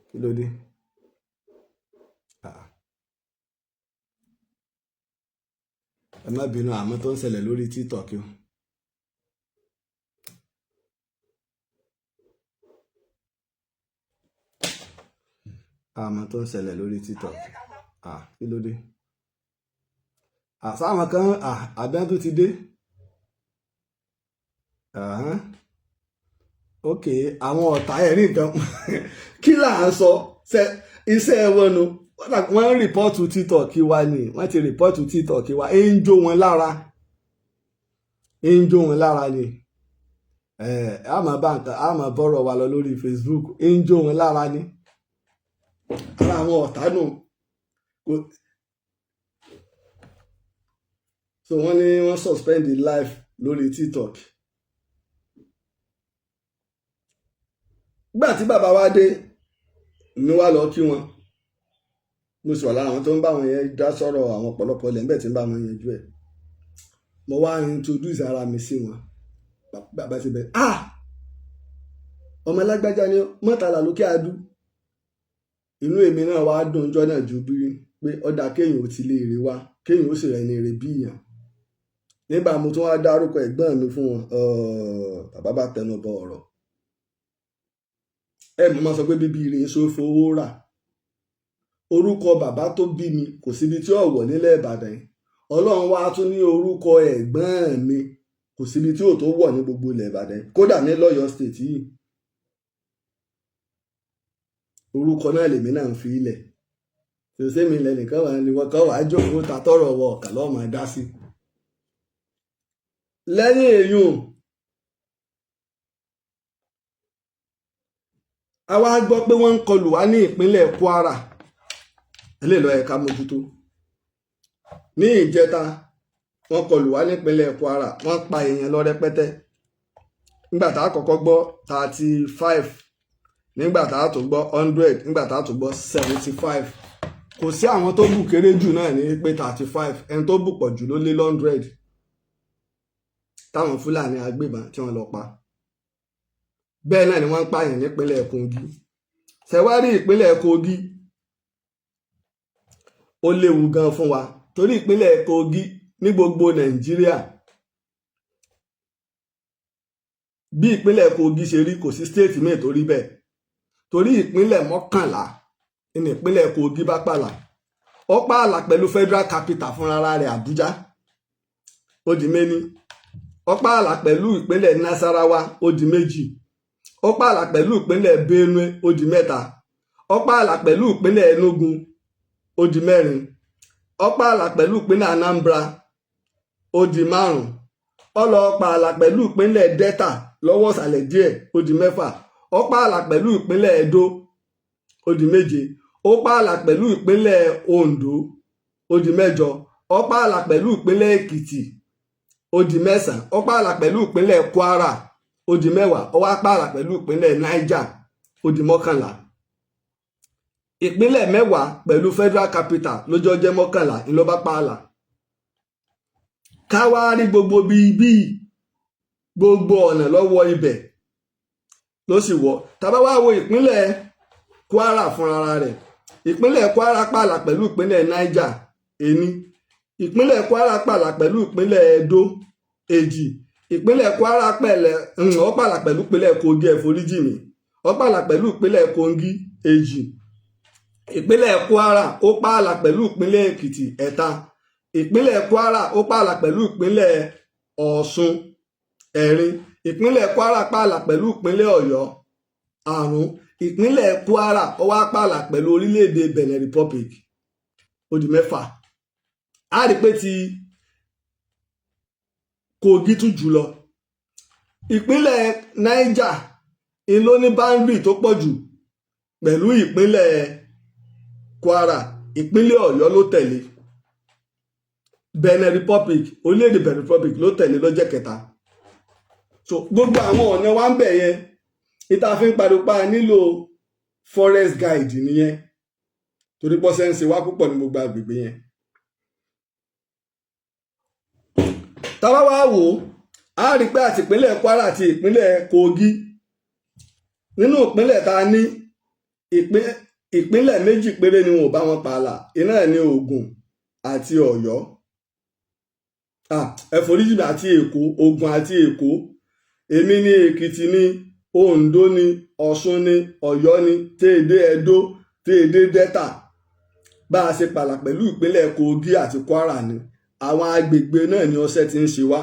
Kí ló dé? Ah. Ẹ má bínú, àmọ́ tó ń ṣẹlẹ̀ lórí TikTok o. Àmọ́ tó ń ṣẹlẹ̀ lórí TikTok. Ah, kí ló dé? Àsáwọn kan àbẹ́ tó ti dé. Ahán. Ok, àwọn ọ̀tá ẹ̀rí nǹkan kí là ń sọ iṣẹ́ wọn nu. Wọ́n ń report TikTok wa ni, wọ́n ti report TikTok wa. Ń jó wọn lára, ń jó wọn lára ni. A máa bá nǹkan, a máa bọ́rọ̀ wa lọ lórí Facebook. Ń jó wọn lára ni, ara àwọn ọ̀tá nù. So wọ́n ní wọ́n suspend the live lórí TikTok. Gbà tí bàbá wa dé, mi wá lọ kí wọn. Mo sì wà lára àwọn tó ń bá wọn yẹn dá sọ̀rọ̀ àwọn ọ̀pọ̀lọpọ̀ ilẹ̀ ńbẹ̀ tí ń bá wọn yanjú ẹ̀. Mo wá introduce ara mi sí wọn. Bàbá ti bẹ̀, ah, ọmọ alágbájá ni, mọ́tàlá lókè adú. Inú èmi náà wá dùn jọ́ náà ju bí pé ọ̀dà kéèyàn ò ti lè rè wá, kéèyàn ó sì rẹ̀ ní èrè bí ìyàn. Nígbà mo tún wá dárúkọ ẹ̀gbọ́n mi fún wọn, bàbá bá tẹnu bọ ọ̀rọ̀. Ẹ mo máa sọ pé bíbí ire ṣó fowó rà. Orúkọ bàbá tó bí mi kò síbi tí ó wọ̀ nílẹ̀ Ìbàdàn yìí. Ọlọ́run wá tún ní orúkọ ẹ̀gbọ́n mi kò síbi tí ò tó wọ̀ ní gbogbo ilẹ̀ Ìbàdàn yìí, kódà ní lọ́yọ̀ State yìí. Orúkọ náà lèmi náà ń fi ilẹ̀ tòsẹ́mi ilẹ̀ nìkan wà ní wọn kan wà á jókòó ta tọrọ wọ ọ̀kà lọ́mọ dá sí. Lẹ́yìn èyún, a wá gbọ́ pé wọ́n ń kọlù wá ní ìpínlẹ̀ Kwara. Eléyìí ló yẹ ká mójútó. Ní ìjẹta, wọ́n kọlù wá nípínlẹ̀ Kwara, wọ́n pa èèyàn lọ rẹpẹtẹ. Nígbà tá a kọ́kọ́ gbọ́ 35, nígbà tá a tó gbọ́ 100, nígbà tá a tó gbọ́ 75. Kò sí àwọn tó bù kéré jù náà ní pé 35, ẹni tó bù pọ̀ jù ló lé 100 táwọn Fúlàní agbébọn tí wọ́n lọ pa. Bẹ́ẹ̀ náà ni wọ́n ń pààyàn nípínlẹ̀ Kogi. Ṣẹ̀wárí ìpínlẹ̀ Kogi, ó léwu gan fún wa torí ìpínlẹ̀ Kogi ní gbogbo Nàìjíríà, bí ìpínlẹ̀ Kogi ṣe rí, kò sí state míì tó rí bẹ́ẹ̀, torí ìpínlẹ̀ 11 ní ìpínlẹ̀ Kogi bá pààlà. Ó pààlà pẹ̀lú federal capital fúnra rẹ̀, Àbújá, ó di méní. Ó pààlà pẹ̀lú ìpínlẹ̀ Nasarawa, ó di méjì. Ó pààlà pẹ̀lú ìpínlẹ̀ Benue, ó di mẹ́ta. Ó pààlà pẹ̀lú ìpínlẹ̀ Enugu, ó di mẹ́rin. Ó pààlà pẹ̀lú ìpínlẹ̀ Anambra, ó di márùn. Ó lọ pààlà pẹ̀lú ìpínlẹ̀ Delta lọ́wọ́ ìsàlẹ̀ díẹ̀, ó di mẹ́fà. Ó pààlà pẹ̀lú ìpínlẹ̀ Edo, ó di méje. Ó pààlà pẹ̀lú ìpínlẹ̀ Ondo, ó di mẹ́jọ. Ó pààlà pẹ̀lú ìpínlẹ̀ Èkìtì, ó di mẹ́sàn-án. Ó pààlà pẹ̀lú ìpínlẹ̀ Kwara, ó di 10. Ó wá pààlà pẹ̀lú ìpínlẹ̀ Niger, ó di 11. Ìpínlẹ̀ 10 pẹ̀lú federal capital lójó jẹ́ 11 ńlọ bá pààlà. Ká wá rí gbogbo bíi bíi Gbogbo ọ̀nà lọ́wọ́ ibẹ̀ ló sì wọ̀. Tá bá wá wo ìpínlẹ̀ Kwara fúnra rẹ̀, ìpínlẹ̀ Kwara pààlà pẹ̀lú ìpínlẹ̀ Niger, ení. Ìpínlẹ̀ Kwara pààlà pẹ̀lú ìpínlẹ̀ Edo, èjì. Ìpínlẹ̀ Kwara pẹ̀lẹ̀ ó pààlà pẹ̀lú ìpínlẹ̀ Kogi, ẹ foríjì mi, ó pààlà pẹ̀lú ìpínlẹ̀ Kogi, èjì. Ìpínlẹ̀ Kwara ó pààlà pẹ̀lú ìpínlẹ̀ Èkìtì, ẹ̀ta. Ìpínlẹ̀ Kwara ó pààlà pẹ̀lú ìpínlẹ̀ Ọ̀ṣun, ẹ̀rin. Ìpínlẹ̀ Kwara pààlà pẹ̀lú ìpínlẹ̀ Ọ̀yọ́, àrún. Ìpínlẹ̀ Kwara ó wá pààlà pẹ̀lú orílẹ̀-èdè Benin Republic, ó di mẹ́fà. A rí pé ti Kogi tún jù lọ. Ìpínlẹ̀ Niger ló ní boundary tó pọ̀ jù pẹ̀lú ìpínlẹ̀ Kwara. Ìpínlẹ̀ Ọ̀yọ́ ló tẹ̀lé. Benin Republic, orílẹ̀-èdè Benin Republic ló tẹ̀lé lọ́jọ́ kẹta. So gbogbo àwọn ọ̀nà wa ń bẹ̀ yẹn, ìta fi ń pariwo pa nílò forest guide nìyẹn, torí pọ́sẹ́ ń ṣe wá púpọ̀ ní gbogbo àgbègbè yẹn. Tá bá wá wò ó, a rí pé àti ìpínlẹ̀ Kwara àti ìpínlẹ̀ Kogi, nínú ìpínlẹ̀ tá a ní, ìpínlẹ̀ méjì péré ni wọn ò bá wọn pààlà. Iná ẹ̀ ní Ògùn àti Ọ̀yọ́, ẹ foríjì mi, àti Èkó. Ògùn àti Èkó. Èmi ní Èkìtì ní, Oǹdó ní, Ọ̀ṣun ní, Ọ̀yọ́ ní, téèdé Ẹdó, téèdé Delta. Bá a ṣe pààlà pẹ̀lú ìpínlẹ̀ Kogi àti Kwara ni àwọn agbègbè náà ni ọṣẹ ti ń ṣe wá.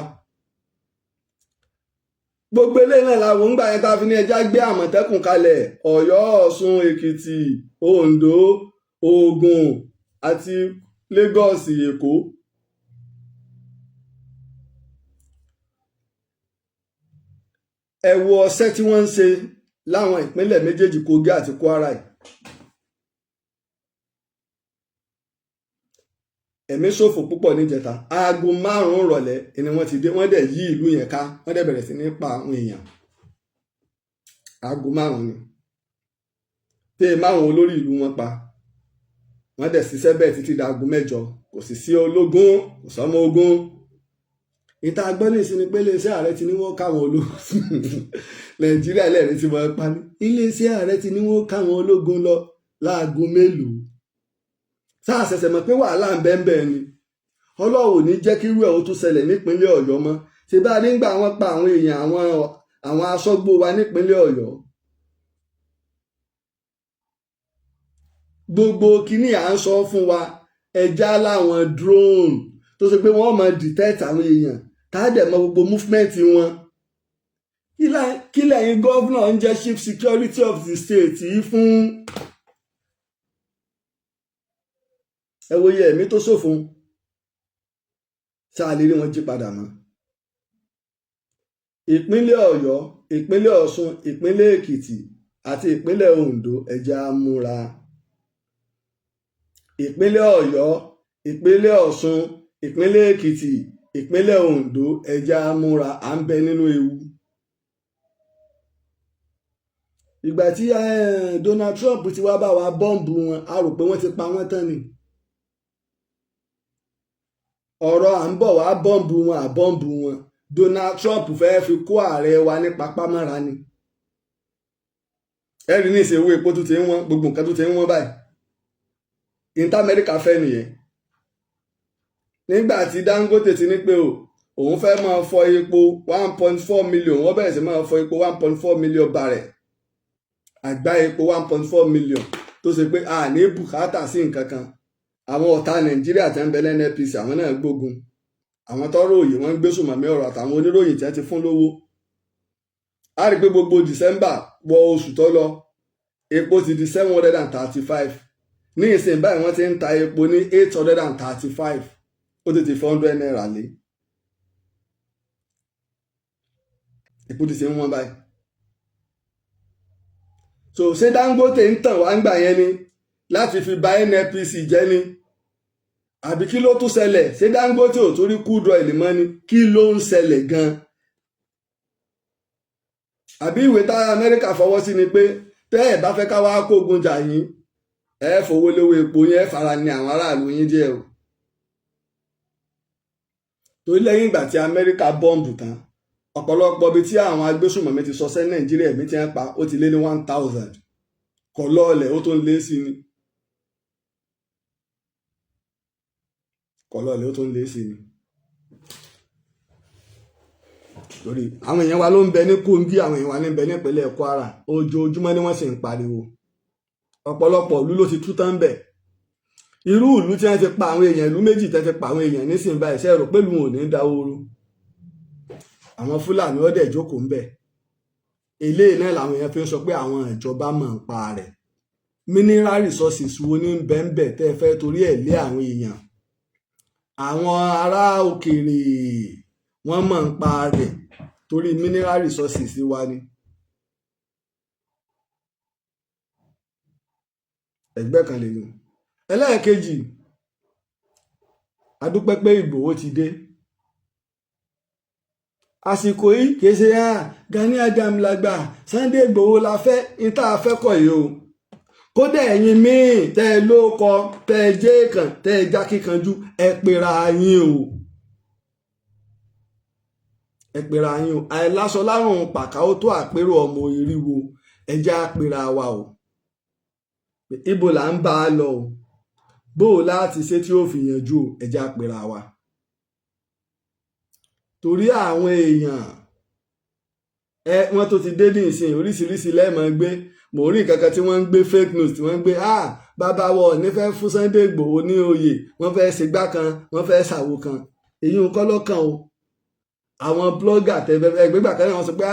Gbogbo eléyìí náà làwọn ń gbà yẹn tá a fi ní ẹja gbé Àmọ̀tẹ́kùn kalẹ̀: Ọ̀yọ́, Ọ̀ṣun, Èkìtì, Oǹdó, Ògùn àti Lagos, Èkó. Ẹ wo ọṣẹ tí wọ́n ń ṣe láwọn ìpínlẹ̀ méjèèjì, Kogi àti Kwara yìí. Ẹ̀mí ṣòfò púpọ̀ níjẹta. Aago 5 ìrọ̀lẹ́ ni wọ́n ti dé, wọ́n dẹ̀ yí ìlú yẹn ká, wọ́n dẹ̀ bẹ̀rẹ̀ sí ní pa àwọn èèyàn. Aago 5 ni tẹ́ ẹ máwọn olórí ìlú wọn pa. Wọ́n dẹ̀ ṣiṣẹ́ bẹ́ẹ̀ títí di aago 8. Kò sì sí ológun, kò sọ́mọ ogun. Ìta gbọ́ ní ìsinmi pé iléeṣẹ́ ààrẹ ti ní wọ́n káwọn ológun Nàìjíríà lẹ́rìí tí wọ́n pa ní iléeṣẹ́ ààrẹ ti ní wọ́n káwọn ológun lọ láago mélòó. Sáà ṣẹ̀ṣẹ̀ mọ̀ pé wàhálà ń bẹ́ẹ̀ bẹ́ẹ̀ ni. Ọlọ́run ò ní jẹ́ kí irú ẹ̀ ó tún ṣẹlẹ̀ nípínlẹ̀ Ọ̀yọ́ mọ́. Ṣe bá a nígbà wọ́n pa àwọn èèyàn, àwọn aṣọ́gbó wa nípínlẹ̀ Ọ̀yọ́, gbogbo kíní à ń sọ fún wa, ẹja láwọn drone tó ṣe pé wọ́n máa detect àwọn èèyàn, tá a dẹ̀ mọ gbogbo movement wọn. Kí lẹ́yìn gọ́vnà ń jẹ́ chief security of the state yìí fún? Ẹ wo iye ẹ̀mí tó ṣòfò, ṣáà lè rí wọn jí padà mọ́. Ìpínlẹ̀ Ọ̀yọ́, ìpínlẹ̀ Ọ̀ṣun, ìpínlẹ̀ Èkìtì àti ìpínlẹ̀ Oǹdó, ẹ̀jẹ̀ á múra. Ìpínlẹ̀ Ọ̀yọ́, ìpínlẹ̀ Ọ̀ṣun, ìpínlẹ̀ Èkìtì, ìpínlẹ̀ Oǹdó, ẹ̀jẹ̀ á múra, à ń bẹ nínú ewu. Ìgbà tí Donald Trump ti wá bá wa bọ́ǹbù wọn, a rò pé wọ́n ti pa wọ́n tán ni. Ọ̀rọ̀ à ń bọ̀ wá bọ́ǹbù wọn, àbọ́ǹbù wọn, Donald Trump fẹ́ẹ́ fi kó ààrẹ wa ní papámọ́ra ni. Ẹ̀rí ní ìsìn owó epo tó ti ń wọ́n, gbogbo nǹkan tó ti ń wọ́n báyìí. Ìta Amẹ́ríkà fẹ́ nìyẹn. Nígbà tí Dangote ti ní pé o òun fẹ́ máa fọ epo 1.4 million, wọ́n bẹ̀rẹ̀ sí máa fọ epo 1.4 million barrel, àgbá epo 1.4 million, tó ṣe pé a ní bùkátà sí nǹkan kan. Àwọn ọ̀tá Nàìjíríà tẹ́ ń bẹ lẹ́nu NNPC, àwọn náà gbógun. Àwọn tọ́rọ̀ òye wọ́n ń gbé sùnmọ̀mí ọ̀rọ̀ àtàwọn oníròyìn tí wọ́n ti fún lówó. A rí i pé gbogbo December wọ oṣù tó lọ, epo ti di 735. Ní ìsìn báyìí, wọ́n ti ń ta epo ní 835, ó ti 400 naira lé. Epo ti ṣe ń wọ́n báyìí. So ṣé Dangote ń tàn wá ń gbà yẹn ni láti fi bà NNPC jẹ́ ni, àbí kí ló tún ṣẹlẹ̀? Ṣé Dangote ò tún rí crude oil mọ́ ni? Kí ló ń ṣẹlẹ̀ gan-an? Àbí ìwé tá Amẹ́ríkà fọwọ́ sí ni pé tẹ́ ẹ̀ bá fẹ́ ká wá kógun jà yín, ẹ fowó léwó epo yín, ẹ fara ní àwọn aráàlú yín díẹ̀ o. Torí lẹ́yìn ìgbà tí Amẹ́ríkà bọ́ǹbù tán, Ọ̀pọ̀lọpọ̀ ibi tí àwọn agbésùnmọ̀mí ti sọsẹ́ Nàìjíríà, ẹ̀mí tí wọ́n pa ó ti lé ní 1,000. Kọ̀ lọ́ọ̀lẹ̀, ó tó ń lé sí ni. Kọ̀ lọ́ọ̀lẹ̀, ó tó ń lé sí ni. Torí àwọn èèyàn wa ló ń bẹ ní Kogi, àwọn èèyàn wa ní ń bẹ nípínlẹ̀ Kwara, ojoojúmọ́ ni wọ́n sì ń pariwo. Ọ̀pọ̀lọpọ̀ ìlú ló ti tú tán bẹ̀. Irú ìlú tí wọ́n ti pa àwọn èèyàn, ìlú méjì tí wọ́n ti pa àwọn èèyàn nísìnyí báyìí, ṣe rò pé ìlú wọn ò ní dáwóró? Àwọn Fúlàní ọ̀dẹ̀ jókòó ń bẹ̀. Eléyìí náà làwọn èèyàn fi ń sọ pé àwọn ìjọba mọ̀ ń pa rẹ̀. Mineral resources wo ní ń bẹ ń bẹ̀ tẹ́ ẹ fẹ́ torí ẹ̀ lé àwọn èèyàn? Àwọn ará òkèèrè wọ́n mọ̀ ń pa rẹ̀ torí mineral resources wa ni. Ẹgbẹ́ kan lè yùn. Ẹlẹ́ẹ̀kejì, a dúpẹ́ pé Ìgbòho ti dé. Àsìkò yìí kìí ṣe Gani Adams làgbà, Sunday Ìgbòho la fẹ́, ní tá a fẹ́ kọ̀ yìí o. Kódà ẹ̀yin míì tẹ́ ẹ lóko, tẹ́ ẹ jẹ́ èèkàn, tẹ́ ẹ já kíkanjú, ẹ pera yín o. Ẹ pera yín o. Àìláṣọ lárùn pàká ó tó àpérò ọmọ eriwo, ẹ já pera wa o. Ibo là ń bá a lọ o? Bó o láti ṣe tí ó fi yanjú o, ẹ já pera wa. Torí àwọn èèyàn ẹ wọ́n tó ti dé ní ìsìn oríṣiríṣi lẹ́ẹ̀mọ́ gbé. Mò ń rí nǹkan kan tí wọ́n ń gbé fake news tí wọ́n ń gbé, bàbá wọ ní fẹ́ fún Sunday Igboho ní oyè, wọ́n fẹ́ ṣègbà kan, wọ́n fẹ́ ṣàwo kan. Èyí ń kọ́ lọ́kàn o. Àwọn blogger tẹ ẹgbẹ́gbà kan náà wọ́n sọ pé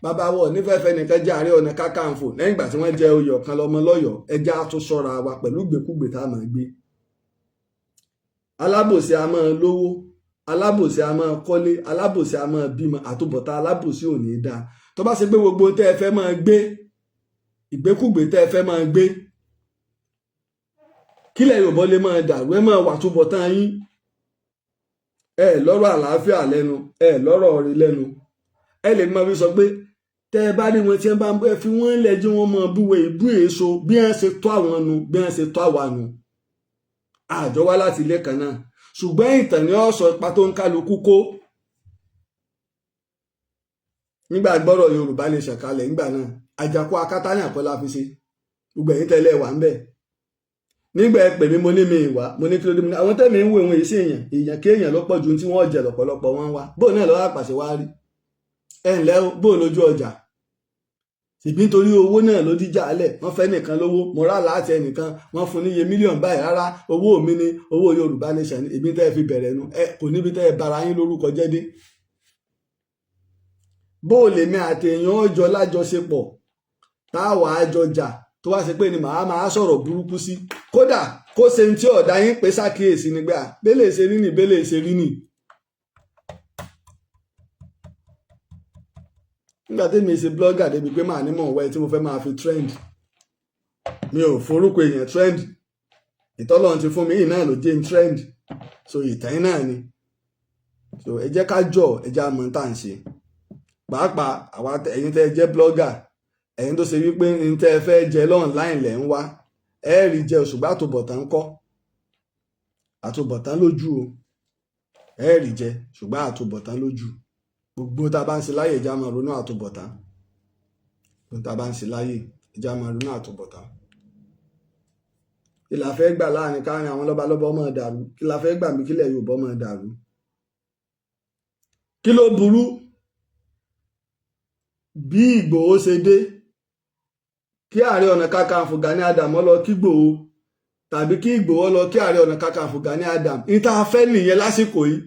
bàbá wọ ní fẹ́ fẹ́ nìkan jẹ́ Ààrẹ Ọ̀nà Kakanfò lẹ́yìn ìgbà tí wọ́n jẹ oyè ọ̀kan lọ́mọ lọ́yọ̀ọ́. Ẹja tó ṣọ́ra wa pẹ̀lú gbèkúgbè tá a máa gbé. Alábòsí a máa lówó, alábòsí a máa kọ́lé, alábòsí a máa bímọ, àtúbọ̀tán alábòsí ò ní dáa. Tó bá ṣe pé gbogbo tẹ́ ẹ fẹ́ máa gbé, ìgbékúgbé tẹ́ ẹ fẹ́ máa gbé, kílẹ̀ Yorùbá lè máa dàrú, ẹ máa wà túbọ̀tán yín. Ẹ lọ́rọ̀ àlàáfíà lẹ́nu, ẹ lọ́rọ̀ ọ̀rẹ́ lẹ́nu. Ẹ lè máa fi sọ pé tẹ́ ẹ bá rí wọn tí ẹ bá ń bọ́, ẹ fi wọ́n lẹ̀ jí wọ́n máa búwe ìbú èso bí wọ́n ṣe tọ́ àwọn nu, bí wọ́n ṣe tọ́ àwa nu. Àjọ wá láti ilé kan náà, ṣùgbọ́n ìtàn ni ó sọ ipa tó ń kálukú kó. Nígbà gbọ́rọ̀ Yorùbá lè ṣàkalẹ̀ nígbà náà, àjàkú akátá ní àkọlá fi ṣe. Gbogbo ẹ̀yin tẹ́lẹ̀ wà ń bẹ̀. Nígbà ẹ pè mí, mo ní mi ìwà, mo ní kí ló dé, mo ní àwọn tẹ́mi ń wo ìwọ̀n èsì èèyàn, èèyàn kéèyàn ló pọ̀ ju tí wọ́n jẹ lọ́pọ̀lọpọ̀ wọn wá. Bóun náà lọ́wọ́ àpàṣẹ wá rí. Ẹ ǹlẹ́ o, bóun lójú ọjà. Ṣèbí nítorí owó náà ló díjà alẹ̀, wọ́n fẹ́ nìkan lówó, mo rà láti ẹnìkan, wọ́n fún níye mílíọ̀nù báyìí, rárá, owó mi ni owó Yorùbá nation ni, èmi tẹ́ ẹ fi bẹ̀rẹ̀ nu, ẹ kò níbi tẹ́ ẹ bara yín lórúkọ jẹ́ dé. Bó o lèmi àti èèyàn ọjọ́ lájọṣepọ̀ táwa àjọ jà tó wá ṣe pé ni màá máa sọ̀rọ̀ burúkú sí, kódà kó ṣe ní tí ọ̀dà yín pé ṣàkíyèsí nígbà bẹ́lẹ̀ ṣe rí nì, bẹ́lẹ̀ ṣe rí nì. Nígbà tí mi ṣe blogger débi pé màá ní mọ̀ wẹ́ tí mo fẹ́ máa fi trend, mi ò forúkọ èèyàn trend, ìtọ́lọ́run ti fún mi yìí náà ló jẹ́ ń trend, so ìtàn náà ni. So ẹ jẹ́ ká jọ, ẹ jẹ́ àmọ́ tá à ń ṣe, pàápàá àwa ẹ̀yin tẹ́ ẹ jẹ́ blogger, ẹ̀yin tó ṣe wípé ní tẹ́ ẹ fẹ́ jẹ online lẹ̀ ń wá, ẹ rí jẹ, ṣùgbọ́n àtúbọ̀tán ń kọ́, àtúbọ̀tán lójú o, ẹ rí jẹ ṣùgbọ́n àtúbọ̀tán lójú. Gbogbo tá a bá ń ṣe láyè, ẹja máa ronú àtúbọ̀tán. Gbogbo tá a bá ń ṣe láyè, ẹja máa ronú àtúbọ̀tán. Kí la fẹ́ gbà láàrin káàrin àwọn lọ́balọ́ba ọmọ dàrú? Kí la fẹ́ gbà mí kílẹ̀ Yorùbá ọmọ dàrú? Kí ló burú bí Ìgbòho ṣe dé kí Ààrẹ Ọ̀nà Kakanfò Gani Adams lọ kí Ìgbòho, tàbí kí Ìgbòho lọ kí Ààrẹ Ọ̀nà Kakanfò Gani Adams? Ní tá a fẹ́ nìyẹn lásìkò yìí.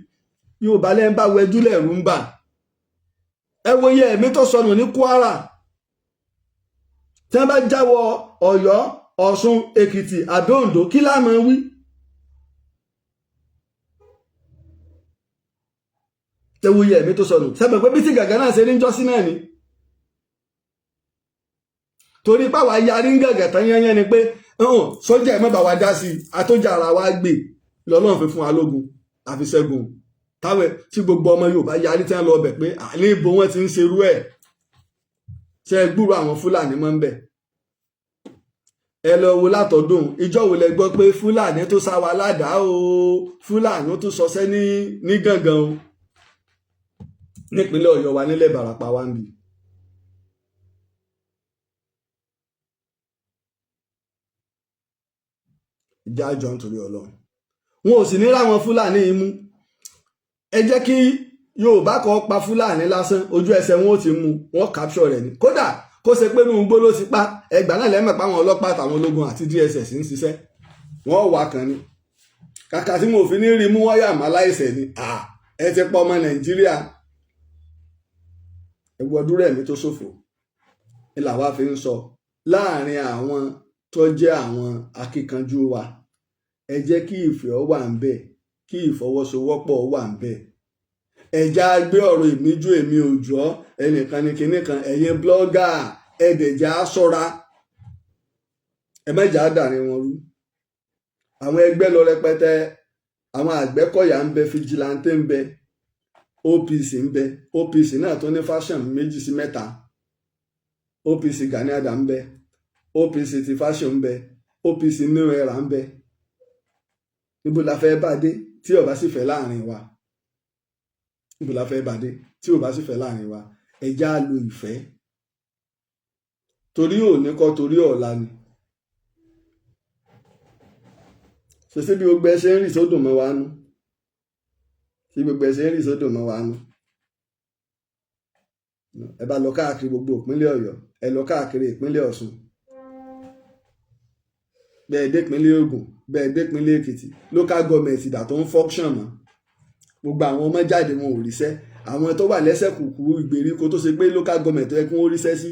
Yorùbá lẹ́ ń bá wẹjú lẹ̀rú ń bà. Ẹ wo iye ẹ̀mí tó sọnù ní Kwara. Tí wọ́n bá jáwọ́ Ọ̀yọ́, Ọ̀ṣun, Èkìtì àbí Oǹdó, kí la máa wí? Ẹ wo iye ẹ̀mí tó sọnù. Sẹ́mi pé bí tí gàgà náà ṣe ní jọ́sí náà ni. Torí páwa yarí ń gàgà tán yányán ni pé sójà ẹ̀ má bá wa dá sí i, àtọ́jà ara wa gbè lọ́lọ́run fi fún wa lógun àfi ṣẹ́gun. Táwọn tí gbogbo ọmọ Yorùbá yarí tí wọ́n lọ bẹ̀ pé àní ibo wọn ti ń ṣerú ẹ̀. Ṣe é gbúrò àwọn Fúlàní mọ́ ń bẹ̀? Ẹ lọ wo látọdún ìjọ wo lẹ gbọ́ pé Fúlàní tó sá wa ládàá o, Fúlàní tó sọsẹ́ ní gàngàn o. Nípínlẹ̀ Ọ̀yọ́ wa, nílẹ̀ Ìbàràpá wa ń bì. Ìjà àjọ nítorí Ọlọ́run, wọn ò sì ní ráwọn Fúlàní yìí mú. Ẹ jẹ́ kí Yorùbá kan pa Fúlàní lásán, ojú ẹsẹ̀ wọn ò ti mú wọn, capture rẹ̀ ni. Kódà kó ṣe pé inú igbó ló ti pa, ẹgbàá náà lẹ́mọ̀ pa àwọn ọlọ́pàá àtàwọn ológun àti DSS ń ṣiṣẹ́, wọ́n wà kan ni. Kàkà tí mo fi ní rí mú, wọ́n yà má láìsẹ̀ ni. Ẹ ti pa ọmọ Nàìjíríà, ẹgbọ́dúró ẹ̀mí tó ṣòfò ni làwa fi ń sọ láàrin àwọn tó jẹ́ àwọn akíkanjú wa. Ẹ jẹ́ kí ìfẹ́ wà ń bẹ̀, kí ìfọwọ́sowọ́pọ̀ wà ń bẹ̀. Ẹ̀já gbé ọ̀rọ̀ èmi ju èmi òjò ẹnìkan ní kinní kan. Ẹ̀yin blogger, ẹ̀dẹ̀já ṣọ́ra, ẹ mẹ́jà dàrin wọn rú. Àwọn ẹgbẹ́ lọ rẹpẹtẹ, àwọn Àgbẹ̀kọ̀yà ń bẹ, vigilante ń bẹ, OPC ń bẹ. OPC náà tó ní faction méjì sí mẹ́ta. OPC Gani Adams ń bẹ, OPC ti faction ń bẹ, OPC New Era ń bẹ. Níbo la fẹ́ bá dé tí ó bá sì fẹ́ láàrin wa? Níbo la fẹ́ bá dé tí ó bá sì fẹ́ láàrin wa? Ẹja á lo ìfẹ́, torí òní kọ́, torí ọ̀la ni. Ṣe bí gbogbo ẹ ṣe ń rì sódò mọ́ wa nú, tí gbogbo ẹ ṣe ń rì sódò mọ́ wa nú. Ẹ bá lọ káàkiri gbogbo ìpínlẹ̀ Ọ̀yọ́, ẹ lọ káàkiri ìpínlẹ̀ Ọ̀ṣun, bẹ́ẹ̀ dé ìpínlẹ̀ Ògùn, bẹ́ẹ̀ dé ìpínlẹ̀ Èkìtì, local government ìdà tó ń function mọ́. Gbogbo àwọn ọmọ jáde, wọn ò ríṣẹ́. Àwọn tó wà lẹ́sẹ̀ kùkú ìgbèríko tó ṣe pé local government tó yẹ kí wọ́n ríṣẹ́ sí.